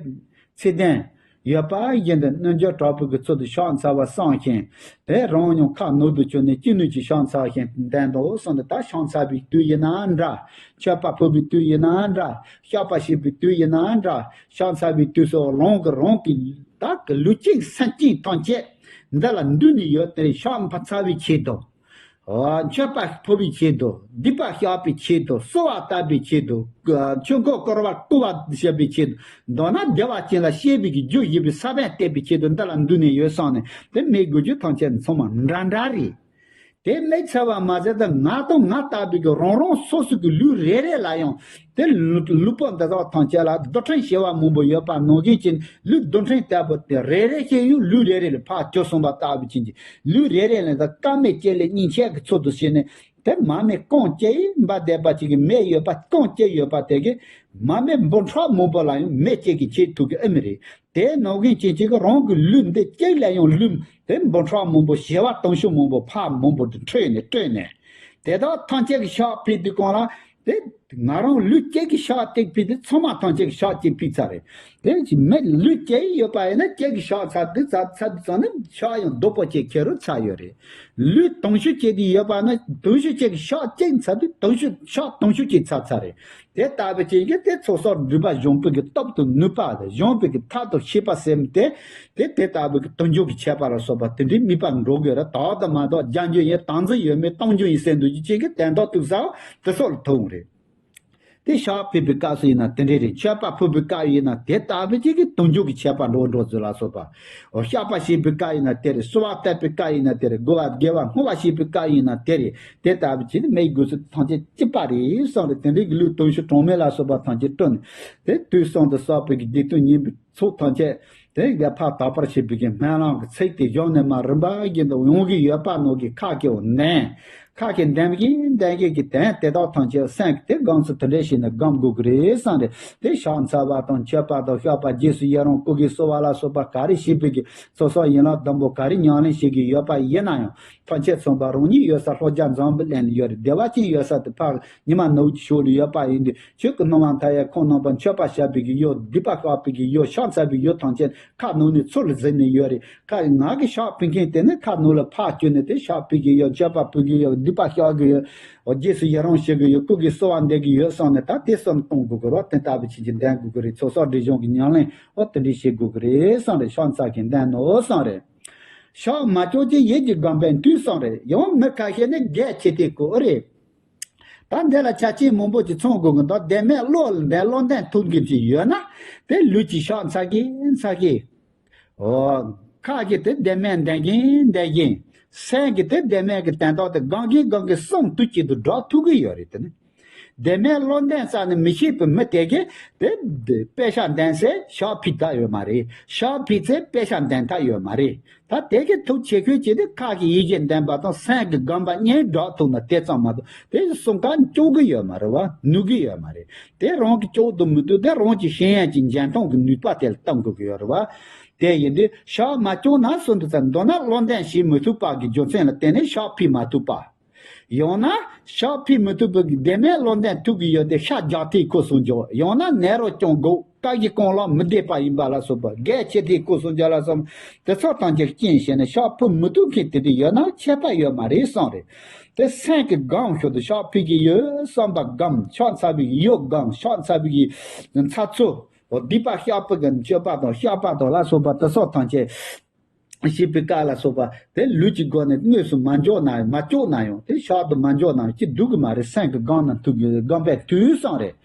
ཚིག་དོན་ཡོད་པ་བཞིན་དུ་རྣལ་འབྱོར་དྲག་པོའི་གི་ཚུལ་དུ་ཕྱག་འཚལ་བ་བསམ་ཞིང་། དེ་རང་ཉིད་ཁ་ནོར་དུ་གྱུར་ནས་ཅི་ནུས་ཀྱིས་ཕྱག་འཚལ་ཞིང་བསྟན་ཏོ་གསུངས་ཏེ། ད་ཕྱག་འཚལ་བའི་དུས་ཡིན་ན་འདྲ། མཆོད་པ་ཕུལ་བའི་དུས་ཡིན་ན་འདྲ། བཤགས་པ་བྱེད་པའི་དུས་ཡིན་ན་འདྲ། ཕྱག་འཚལ་བའི་དུས་སུ་རང་གི་རང་གི་བདག་གི་ལུས་ཅན་སེམས་ཅན་ཐམས་ཅད་འདི་ལ་འདུས་ནས་ཡོད་དེ་ཕྱག་འཚལ་བའི་ཆེད་དུ། ཨ། མཆོད་པ་ཕུལ་བའི་ཆེད་དུ། སྡིག་པ་བཤགས་པའི་ཆེད་དུ། གསོལ་བ་བཏབ་པའི་ཆེད་དུ། ཆོས་འཁོར་བསྐོར་བ་བསྐོར་བ་བྱེད་པའི་ཆེད་དུ། མདོར་ན་བདེ་བ་ཅན་ལ་སྐྱེ་བའི་གི་རྒྱུ་བྱེད་པའི་ས་བོན་གཏད་པའི་ཆེད་དུ་འདི་ལ་འདུས་ནས་ཡོད་བསམ་ནས་དེ་དམིགས་དགོས་རྒྱུ་ཐམས་ཅད་ཚང་མ་འདྲ་འདྲ་རེད། དེ་དམིགས་ཚར་བ་མ་ཟད་དུ་ང་དང་ང་ལྟ་བུའི་གི་རང་རང་སོ་སོ་གི་ལུས་རེ་རེ་ལ་ཡང་དེ་ལུས་ལུས་པོ་འདི་དག་ཐམས་ཅད་ལ་རྡུལ་ཕྲན་བྱེ་བ་མང་པོ་ཡོད་པ་ནང་བཞིན་གྱི་ལུས་རྡུལ་ཕྲན་ལྟ་བུ་དེ་རེ་རེ་བཞིན་ཡང་ལུས་རེ་རེ་ལ་ཕར་གྱུར་སོང་བ་ལྟ་བུ་ཅན་གྱི་ལུས་རེ་རེ་ལ་ད་ཀ་མད་ཅིག་ལས་གཉིས་ཆད་ཀྱི་ཚུལ་དུ་བྱས་ནས། དེ་མར་མེ་རྐང་གཅིག་འབར་བསྡད་པ་ཅིག་གི་མེ་ཡོད་པ་རྐང་གཅིག་ཡོད་པ་དེ་གི་མར་མེ་འབུམ་ཕྲག་མང་པོ་ལ་ཡང་མེ་གཅིག་གིས་བྱེད་ཐུབ་ཀྱི་ཨེ་མི་རེད། དེ་ནང་བཞིན་ཅན་གཅིག་གི་རང་གི་ལུས་འདི་གཅིག་ལ་ཡང་ལུས་དེ་འབུམ་ཕྲག་མང་པོ་བྱེ་བ་དུང་ཕྱུར་མང་པོ་ཕར་མང་པོ་དུ་འཕྲོས་ནས་སྤྲོས་ནས། དེ་དག་ཐམས་ཅད་ཀྱི་ཕྱག་ཕུལ་དུས་གང་ལ་དེ་ང་རང་ལུས་གཅིག་གི་ཕྱག་གཅིག་ཕུལ་དུས་ཚང་མ་ཐམས་ཅད་ཀྱི་ཕྱག་གཅིག་ཕུལ་ཚར་རེད། དེ་ཅི་མེད་ལུས་གཅིག་ཡོད་པ་ཡིན་ན་གཅིག་གི་ཕྱག་ཚར་དུས་ཚར་ཚར་དུས་ཙམ་ནི་ཕྱག་ཡང་རྡོག་པོ་གཅིག་ཁྱེར་རུ་ཚར་ཡོད་རེད། ལུས་དུང་ཕྱུར་གཅིག་དེ་ཡོད་པ་ན་དུང་ཕྱུར་གཅིག་གི་ཕྱག་གཅིག་ཚར་དུས་དུང་ཕྱུར་ཕྱག་དུང་ཕྱུར་གཅིག་ཚར་ཚར་རེད། དེ་ལྟ་བུ་ཅན་གྱི་དེ་ཚོགས་བསགས་སྒྲིབ་པ་སྦྱོང་བའི་གི་སྟོབས་དང་ནུས་པ་དང་སྦྱོང་བའི་གི་ཐབས་དང་ཤེས་པ་ཟེར་མི་དེ་དེ་དེ་ལྟ་བུ་གི་དུང་ཕྱུར་གྱི་ཁྱད་པར་ལ་སོགས་པ་དེ་འདྲའི་དམིགས་པ་འགྲོ་དགོས་ར། དག་དང་མ་དག་རྒྱ་འགྱུར་ཡིན་དང་འཛིན་ཡོད་མེད་གཏོང་རྒྱུ་ཡིན་ཟེར་འདུག་རྒྱུ་ཅན་གྱི་དོན་དག་ཐུག་ས་དེ་སོགས་ལ་ཐུག་འོང་རེད། དེ་ཕྱག་ཕུལ་བའི་སྐབས་སུ་ཡིན་ན་དེ་འདྲ་རེད། མཆོད་པ་ཕུལ་བའི་སྐབས་ཡིན་ན་དེ་ལྟ་བུ་ཅིག་གི་དུང་ཕྱུར་གྱི་ཁྱད་པར་འགྲོ་འགྲོ་ཚུལ་ལ་སོགས་པ། འོ། བཤགས་པ་བྱེད་པའི་སྐབས་ཡིན་ན་དེ་རེད། གསོལ་བ་བཏབ་པའི་སྐབས་ཡིན་ན་དེ་རེད། དགེ་བ་དགེ་བ་བསྔོ་བ་བྱེད་པའི་སྐབས་ཡིན་ན་དེ་རེད། དེ་ལྟ་བུ་ཅིག་ནི་དམིགས་དགོས་ཚུལ་ཐམས་ཅད་གཅིག་པ་རེད་བསམ་རེད། དེ་འདྲའི་གི་ལུས་དུང་ཕྱུར་གྲངས་མེད་ལ་སོགས་པ་ཐམས་ཅད་སྤྲོ་ནས་དེ་དུས་གསུམ་དུ་བསགས་པའི་གི་སྡིག་ལྟུང་ཉེས་པའི་ཚོགས་ཐམས་ཅད་དེ་ག་ཕར་དག་པར་བྱེད་པའི་གི་སྨོན་ལམ་གྱི་ཚིག་དེ་གཞུང་ནས་མར་རིམ་པ་བཞིན་དུ་ཡོང་གི་ཡོད་པ་ནང་གི་ཁ་སྐྱེ་བོ་ནན། ཁ་གིས་འདེམས་ཀྱིན་འདེམས་ཀྱིན་གྱི་དོན་དེ་དག་ཐམས་ཅད་སེམས་ཀྱི་དེ་སྒོམ་ཚུལ་དེ་འདྲ་ཞིག་ནི་སྒོམ་དགོས་ཀྱི་རེད་བསམ་རེད། དེ་ཕྱག་འཚལ་བ་དང་མཆོད་པ་དང་བཤགས་པ་རྗེས་སུ་ཡི་རང་སྐུ་གཟུགས་གསོལ་བ་ལ་སོགས་པ་ག་རེ་བྱེད་པའི་གི་ཚོགས་གསོག་ཡན་ལག་བདུན་པོ་ག་རེ་ཉམས་ལེན་བྱེད་ཀྱི་ཡོད་པ་ཡིན་ན་ཡང་ཐམས་ཅད་མཚུངས་པ་རང་ཉིད་ཡོད་ས་ལྷོ་རྒྱ་འཛམ་བུ་གླིང་ནས་ཡོད་རེད། བདེ་བ་ཅན་ཡོད་ས་དེ་ཕར་ཉི་མ་ནུབ་ཀྱི་ཕྱོགས་ལ་ཡོད་པ་ཡིན་དུས་ཆོས་ཀྱི་སྣང་བ་མཐའ་ཡས་ཁོང་རྣམ་པ་མཆོད་པ་བཤགས་པའི་གི་ཡུལ་སྡིག་པ་བཤགས་པའི་གི་ཡུལ་ཕྱག་འཚལ་བའི་ཡུལ་ཐམས་ཅད་ཁ་ནང་ནས་ཚུར་ལ་གཟིགས་ནས་ཡོད་རེད། ཁ་ང་གི་ཕྱག་ཕུལ་མཁན་དེ་ནི་ཁ་ནང་ལ་ཕར་བསྐྱོད་ནས་དེ་ཕྱག་ཕུལ་གི་ཡོད། མཆོད་པ་ཕུལ་གི་ཡོད། སྡིག་པ་བཤགས་གི་ཡོད། འོ་རྗེས་སུ་ཡི་རང་བྱེད་གི་ཡོད། སྐུ་གི་གསོལ་བ་འདེབས་གི་ཡོད་བསམ་ནས་ད་དེ་གསུམ་གཏོང་དགོས་གི་རེད་བ། དེ་ལྟ་བུ་བྱེད་ཀྱི་འདོན་དགོས་གི་རེད། ཚོགས་གསོག་སྒྲིབ་སྦྱོང་གི་ཉམས་ལེན་འོ་དེ་འདྲས་བྱེད་དགོས་གི་རེད་བསམ་རེད། ཕྱག་འཚལ་གི་འདོན་ནོ་བསམ་རེད། ཕྱག་མ་བཅོས་ཀྱི་ཡིད་ཀྱིས་བསྒོམས་པས་འདུག་བསམ་རེད། ཡང་མི་ཁ་ཤས་ནི་གལ་ཆེ་དེ་གོ་རེད། ད་འདི་ལ་ཆ་རྐྱེན་མང་པོ་ཅིག་ཚང་དགོས་གི་འདུག་དེ་མིན་བློ་ལ་འདོན་བློ་འདོན་ཐུབ་མཁན་ཅིག་ཡོད་ན་དེ་ལུས་ཀྱི་ཕྱག་འཚལ་གི་འཚལ་གི། འོ། ཁ་གིས་དེ་བདེན་མེད་འདོན་གིན་འདོན་གིན། སེམས་ཀྱིས་དེ་བདེན་མེད་ཀྱི་དོན་དག་དེ་སྒོམ་གིན་སྒོམ་གིན་གསུམ་དུས་གཅིག་ཏུ་སྒྲུབ་ཐུབ་ཀྱི་ཡོད་རེད་དེ་ནི། བདེན་མེད་བློ་འདོན་ས་ནི་མི་ཤེས་པའི་མི་དེ་གིས་དེ་དཔེ་ཆ་འདོན་སའི་ཕྱག་ཕུལ་ཐབས་ཡོད་མ་རེད། ཕྱག་ཕུལ་ཚེ་དཔེ་ཆ་འདོན་ཐབས་ཡོད་མ་རེད། ད་དེ་གི་ཐུགས་ཆེ་ཤོས་ཀྱི་དེ་ཁ་གི་ཡིད་ཀྱིས་འདོན་པ་དང་སེམས་ཀྱིས་སྒོམ་པ་གཉིས་སྒྲུབ་ཐུབ་ན་དེ་ཙམ་མ་གཏོགས་དེ་གསུམ་ཀ་སྐྱོ་གི་ཡོད་མ་རེད་བ། ནུས་ཀྱི་ཡོད་མ་རེད། དེ་རང་གི་ལྕོགས་དུ་མི་འདུག་དེ་རང་གི་ཤེས་ཡོན་གྱི་འཇོན་ཐང་གི་ནུས་པ་དེ་ལ་བཏང་དགོས་ཀྱི་ཡོད་རེད་བ། དེ་ཡིན་དུས་ཕྱག་མ་བཅོས་ན་སུ་འདུག་ཚེ་མདོར་ན་བློ་འདོན་བྱེད་མི་ཐུབ་པ་གི་རྒྱུ་མཚན་ལ་བརྟེན་ནས་ཕྱག་ཕུལ་མ་ཐུབ་པ། ཡང་ན་ཕྱག་ཕུལ་མི་ཐུབ་པའི་བདེན་མེད་བློ་འདོན་ཐུབ་ཀྱི་ཡོད་དེ་ཤ་རྒྱགས་ཐེངས་སྐུ་གསུང་འཇོག་ཡང་ན་ནད་རོ་སྐྱོང་དགོས། བཀའ་བཞིན་སྐོང་ལ་མི་བདེ་བ་ཡིན་པ་ལ་སོགས་པ་གལ་ཆེ་དེ་སྐུ་གསུང་འཇོག་ལ་སོགས་དེ་ཚོ་དང་ཅིག་རྐྱེན་བྱས་ནས་ཕྱག་ཕུལ་མི་ཐུབ་མཁན་དེ་འདྲ་ཡོད་ན་ཁྱད་པར་ཡོད་མ་རེད་བསམ་རེད། དེ་སེམས་ཀྱིས་སྒོམ་ཞོར་དུ་ཕྱག་ཕུལ་གྱི་ཡོད་བསམ་པ་སྒོམ། ཕྱག་འཚལ་བའི་ཡུལ་སྒོམ། ཕྱག་འཚལ་བའི་འཚལ་ཚུལ། སྡིག་པ་བཤགས་པའི་མཆོད་པ་དང་བཤགས་པ་དང་ལ་སོགས་པ་དེ་སོགས་ཐམས་ཅད་བྱེད་པའི་སྐབས་ལ་སོགས་པ་དེ་ལུས་ཀྱི་སྒོ་ནས་དངོས་སུ་མ་འཇོག་ན་མ་བཅོས་ན་ཡང་དེ་ཕྱག་ཏུ་མ་འཇོག་ན་ཡང་ཅི་སྡུག་གི་མ་རེད། སེམས་ཀྱིས་སྒོམ་ན་ཐུབ་ཀྱི་སྒོམ་པས་དུས་བསམ་རེད།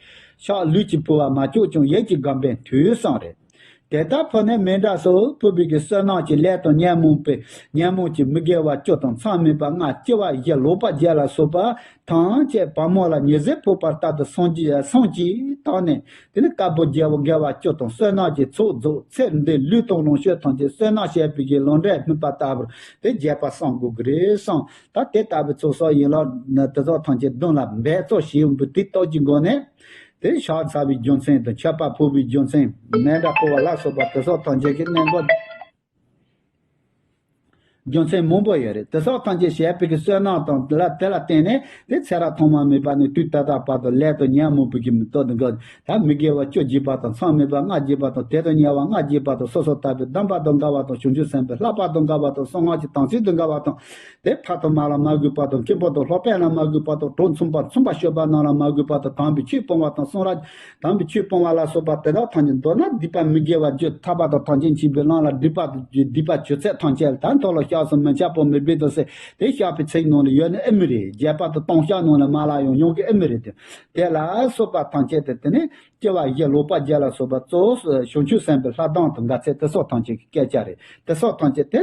ཕྱག་ལུས་ཀྱིས་ཕུལ་བ་མ་བཅོས་ཀྱང་ཡིད་ཀྱིས་སྒོམ་པས་དུས་བསམ་རེད། དེ་ལྟར་ཕུལ་ནས་མཎྜལ་སོགས་ཕུལ་བའི་གི་བསོད་ནམས་ཀྱི་ལས་དང་ཉོན་མོངས་པའི་ཉོན་མོངས་ཀྱི་མི་དགེ་བ་བཅུ་དང་མཚམས་མེད་པ་ལྔ། སྐྱེ་བ་བཞི་ལོག་པ་བརྒྱད་ལ་སོགས་པ་ཐམས་ཅད་བ་མོ་ལ་ཉི་ཟེར་ཕོག་པ་ལྟར་དུ་སངས་རྒྱས་སངས་ཀྱིས་དག་ནས་དེ་ནི་དཀར་པོ་དགེ་བ་དགེ་བ་བཅུ་དང་བསོད་ནམས་ཀྱི་ཚོགས་རྫོགས་ཚེ་འདིའི་ལུས་དང་ལོངས་སྤྱོད་ཐམས་ཅད་བསོད་ནམས་བྱེད་པའི་གི་ལམ་འབྲས་སྨིན་པ་ལྟ་བུར་དེ་རྒྱས་པར་བསམ་དགོས་ཀྱི་རེད་བསམ། ད་དེ་ལྟ་བུའི་ཚོགས་གསོག་ཡན་ལག་དེ་ཚོ་ཐམས་ཅད་གདོང་ལ་འབད་རྩོལ་བྱེད་ཡོང་བའི་དེ་རྟོགས་ཀྱི་སྒོ་ནས། དེ་ཕྱག་འཚལ་བའི་རྒྱུ་མཚན་དང་མཆོད་པ་ཕུལ་བའི་རྒྱུ་མཚན། མཎྜལ་ཕུལ་བ་ལ་སོགས་པ་དེ་སོགས་ཐམས་ཅད་ཀྱི་གནད་འགག་རྒྱུ་མཚན་མང་པོ་ཡོད་རེད། དེ་སོགས་ཐམས་ཅད་བྱས་པའི་གི་བསོད་ནམས་དང་དེ་ལ་དེ་ལ་བརྟེན་ནས་དེ་ཚེ་རབས་ཐོག་མ་མེད་པ་ནས་དུས་ད་ལྟ་བར་དུ་ལས་དང་ཉོན་མོངས་པའི་གི་མི་ལྟོ་དང་འགལ། ད་མི་དགེ་བ་བཅུ་བགྱིས་པ་དང་མཚམས་མེད་པ་ལྔ་བགྱིས་པ་དང་དེ་དང་ཉེ་བ་ལྔ་བགྱིས་པ་དང་སོ་སོ་ལྟ་བུའི་སྡོམ་པ་དང་འགལ་བ་དང་བྱང་ཆུབ་སེམས་དཔའི་བསླབ་པ་དང་འགལ་བ་དང་གསང་སྔགས་ཀྱི་དམ་ཚིག་དང་འགལ་བ་དང་། དེ་ཕ་དང་མ་ལ་མ་གུས་པ་དང་། མཁན་པོ་དང་སློབ་དཔོན་ལ་མ་གུས་པ་དང་། གྲོགས་མཚུངས་པ་མཚུངས་པ་སྤྱོད་པ་རྣམས་ལ་མ་གུས་པ་དང་། དམ་པའི་ཆོས་སྤོང་བ་དང་། གསུང་རབ་དམ་པའི་ཆོས་སྤོང་བ་ལ་སོགས་པ་དེ་དག་ཐམས་ཅད་མདོར་ན་སྡིག་པ་མི་དགེ་བ་བརྒྱད་ཐར་པ་དང་ཐམས་ཅད་མཁྱེན་པའི་ལམ་ལ་སྒྲིབ་པ་དང་སྡིག་པ་བྱུག་ཚད་ཐམས་ཅད་ལ་ད་མཐོལ་ལོ་བཤགས་སོ་མི་འཆབ་པོ་མི་སྦེད་དོ་ཟེར་དེ་བཤགས་པའི་ཚིག་ནང་ལ་ཡོད་ནི་ཨེ་མི་རེད། རྒྱས་པ་དང་སྟོང་བཤགས་ནང་ལ་མ་ལ་ཡང་ཡོང་གི་ཨེ་མི་རེད། དེ་དེ་ལ་སོགས་པ་ཐམས་ཅད་དེ་དེ་ནི་སྐྱེ་བ་བཞི་ལོག་པ་བརྒྱད་ལ་སོགས་པ་གཙོ་བོ་བྱང་ཆུབ་སེམས་དཔའི་ལྷ་གདོན་དང་འགལ་ཚད་དེ་སོགས་ཐམས་ཅད་ཀྱི་སྐད་ཆ་རེད། དེ་སོགས་ཐམས་ཅད་དེ།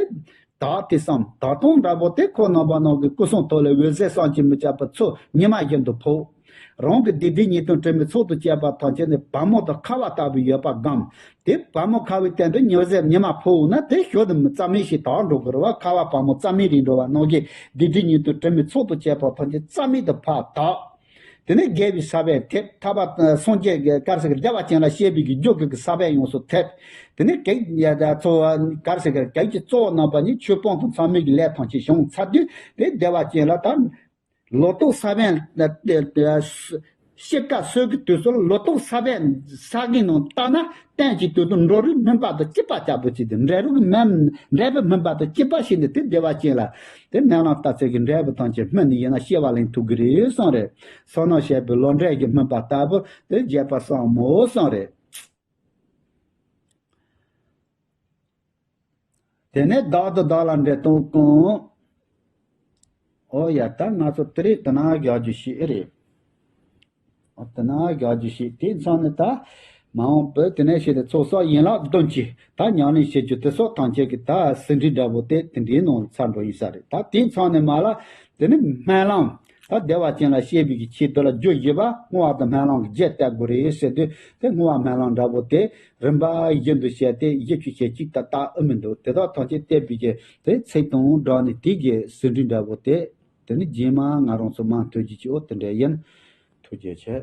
བདག་དེ་བསམ། བདག་དང་འདྲ་པོ་དེ་ཁོ་རྣམ་པ་རྣམས་ཀྱི་སྐུ་གསུང་ཐུགས་ལས་འོད་ཟེར་བསམ་གྱིས་མི་ཁྱབ་པ་ཚུར་ཉི་མ་བཞིན་དུ་ཕོག་རང་གི་སྡིག་སྒྲིབ་ཉེས་ལྟུང་དྲི་མའི་ཚོགས་དང་བཅས་པ་ཐམས་ཅད་ནི་བ་མོ་དང་ཁ་བ་ལྟ་བུ་ཡོད་པ་སྒོམ། དེ་བ་མོ་ཁ་བའི་སྟེང་དུ་ཉི་ཟེར་ཉི་མ་ཕོག་འོང་ན་དེ་ཞོ་དུ་མི་རྩ་མེད་ཞིག་དག་འགྲོ་དགོས་རེད་བ། ཁ་བ་བ་མོ་རྩ་མེད་རེད་འགྲོ་བ་ནང་གི་སྡིག་སྒྲིབ་ཉེས་ལྟུང་དྲི་མའི་ཚོགས་དང་བཅས་པ་ཐམས་ཅད་རྩ་མེད་དུ་ཕར་དག་དེ་ནས་དགེ་བའི་ས་བོན་ཐེབས། ཐར་པ་སངས་རྒྱས་ཀྱི་ག་རེ་ཟེར་གི་བདེ་བ་ཅན་ལ་སྐྱེ་བའི་གི་རྒྱུ་གི་གི་ས་བོན་ཡོངས་སུ་ཐེབས། དེ་ནས་གེགས་ཡ་ད་ཚོ་བ་ག་རེ་ཟེར་གི་གེགས་ཀྱི་གཙོ་བོ་རྣམ་པ་གཉིས་ཆོས་སྤོང་དང་མཚམས་མེད་ཀྱི་ལས་ཐམས་ཅད་བྱུང་ཚར་དུས་དེ་བདེ་བ་ཅན་ལ་ད་ལོ་ཏོག་ས་བོན་ཤི་ཀ་སོས་ཀྱི་དུས་སུ་ལོ་ཏོག་ས་བོན་ས་གི་ནང་བཏབ་ན་གཏན་གྱི་དུས་སུ་འབྲས་བུ་སྨིན་པ་དང་སྐྱིད་པ་ལྟ་བུ་ཅིག་དང་འབྲས་བུ་གི་སྨིན་འབྲས་བུ་སྨིན་པ་དང་སྐྱིད་པ་ཞིག་ནི་དེ་བདེ་བ་ཅན་ལ། དེ་སྨོན་ལམ་བཏབ་ཚད་ཀྱི་འབྲས་བུ་ཐམས་ཅད་སྨིན་ནས་ཡིན་ན་སྐྱེ་བ་ལེན་ཐུབ་ཀྱི་རེད་གསུངས་རེད། བསོད་ནམས་བྱས་པའི་ལོ་འབྲས་ཀྱི་སྨིན་པ་ལྟ་བུ་དེ་རྒྱས་པར་གསུངས་མོ་གསུངས་རེད། དེ་ནས་བདག་ཏུ་བདག་ལ་འདྲེ་གཏོང་ཀུན། ཨོ་ཡ་ད་ང་ཚོ་དེ་རིང་དེ་ན་རྒྱག་རྒྱུ་ཞིག་ཨེ་རེད། དེ་ན་རྒྱག་རྒྱུ་ཞིག་དེ་མཚམས་ནི་ད་མ་འོངས་པའི་དེ་ནས་ཞེས་ཏེ་ཚོགས་གསོག་ཡན་ལག་བདུན་གྱི་ད་ཉམས་ལེན་བྱེད་རྒྱུ་དེ་སོགས་ཐམས་ཅད་ཀྱི་ད་ཟིན་བྲིས་འདྲ་པོ་དེ་དེ་འདྲའི་ནང་ལ་ཚར་འགྲོ་ཡིན་ས་རེད། ད་དེ་མཚམས་ནས་མ་ལ་དེ་ནི་སྨོན་ལམ་ད་བདེ་བ་ཅན་ལ་སྐྱེ་བའི་གི་ཆེད་དུ་ལ་རྒྱུ་བཞི་པ་བསྔོ་བ་དང་སྨོན་ལམ་གྱི་རྒྱས་བཏབ་དགོས་རེད་ཟེར་དུས་དེ་བསྔོ་བ་སྨོན་ལམ་འདྲ་པོ་དེ་རིམ་པ་བཞིན་དུ་བྱས་ཏེ་བཞི་བཅུ་ཞེ་གཅིག་ད་ལྟ་ཨེ་མི་འདུག་དེ་དག་ཐམས་ཅད་བལྟས་པའི་གི་དེ་ཚིག་དང་སྦྲགས་ནས་དེ་གི་ཟིན་བྲིས་འདྲ་པོ་དེ། དེ་ནི་རྗེས་མ་ང་རང་ཚོ་མང་ཐོས་རྒྱུ་ཅིག་འོ་དེ་འདྲ་ཡིན། ཐུགས་རྗེ་ཆེ།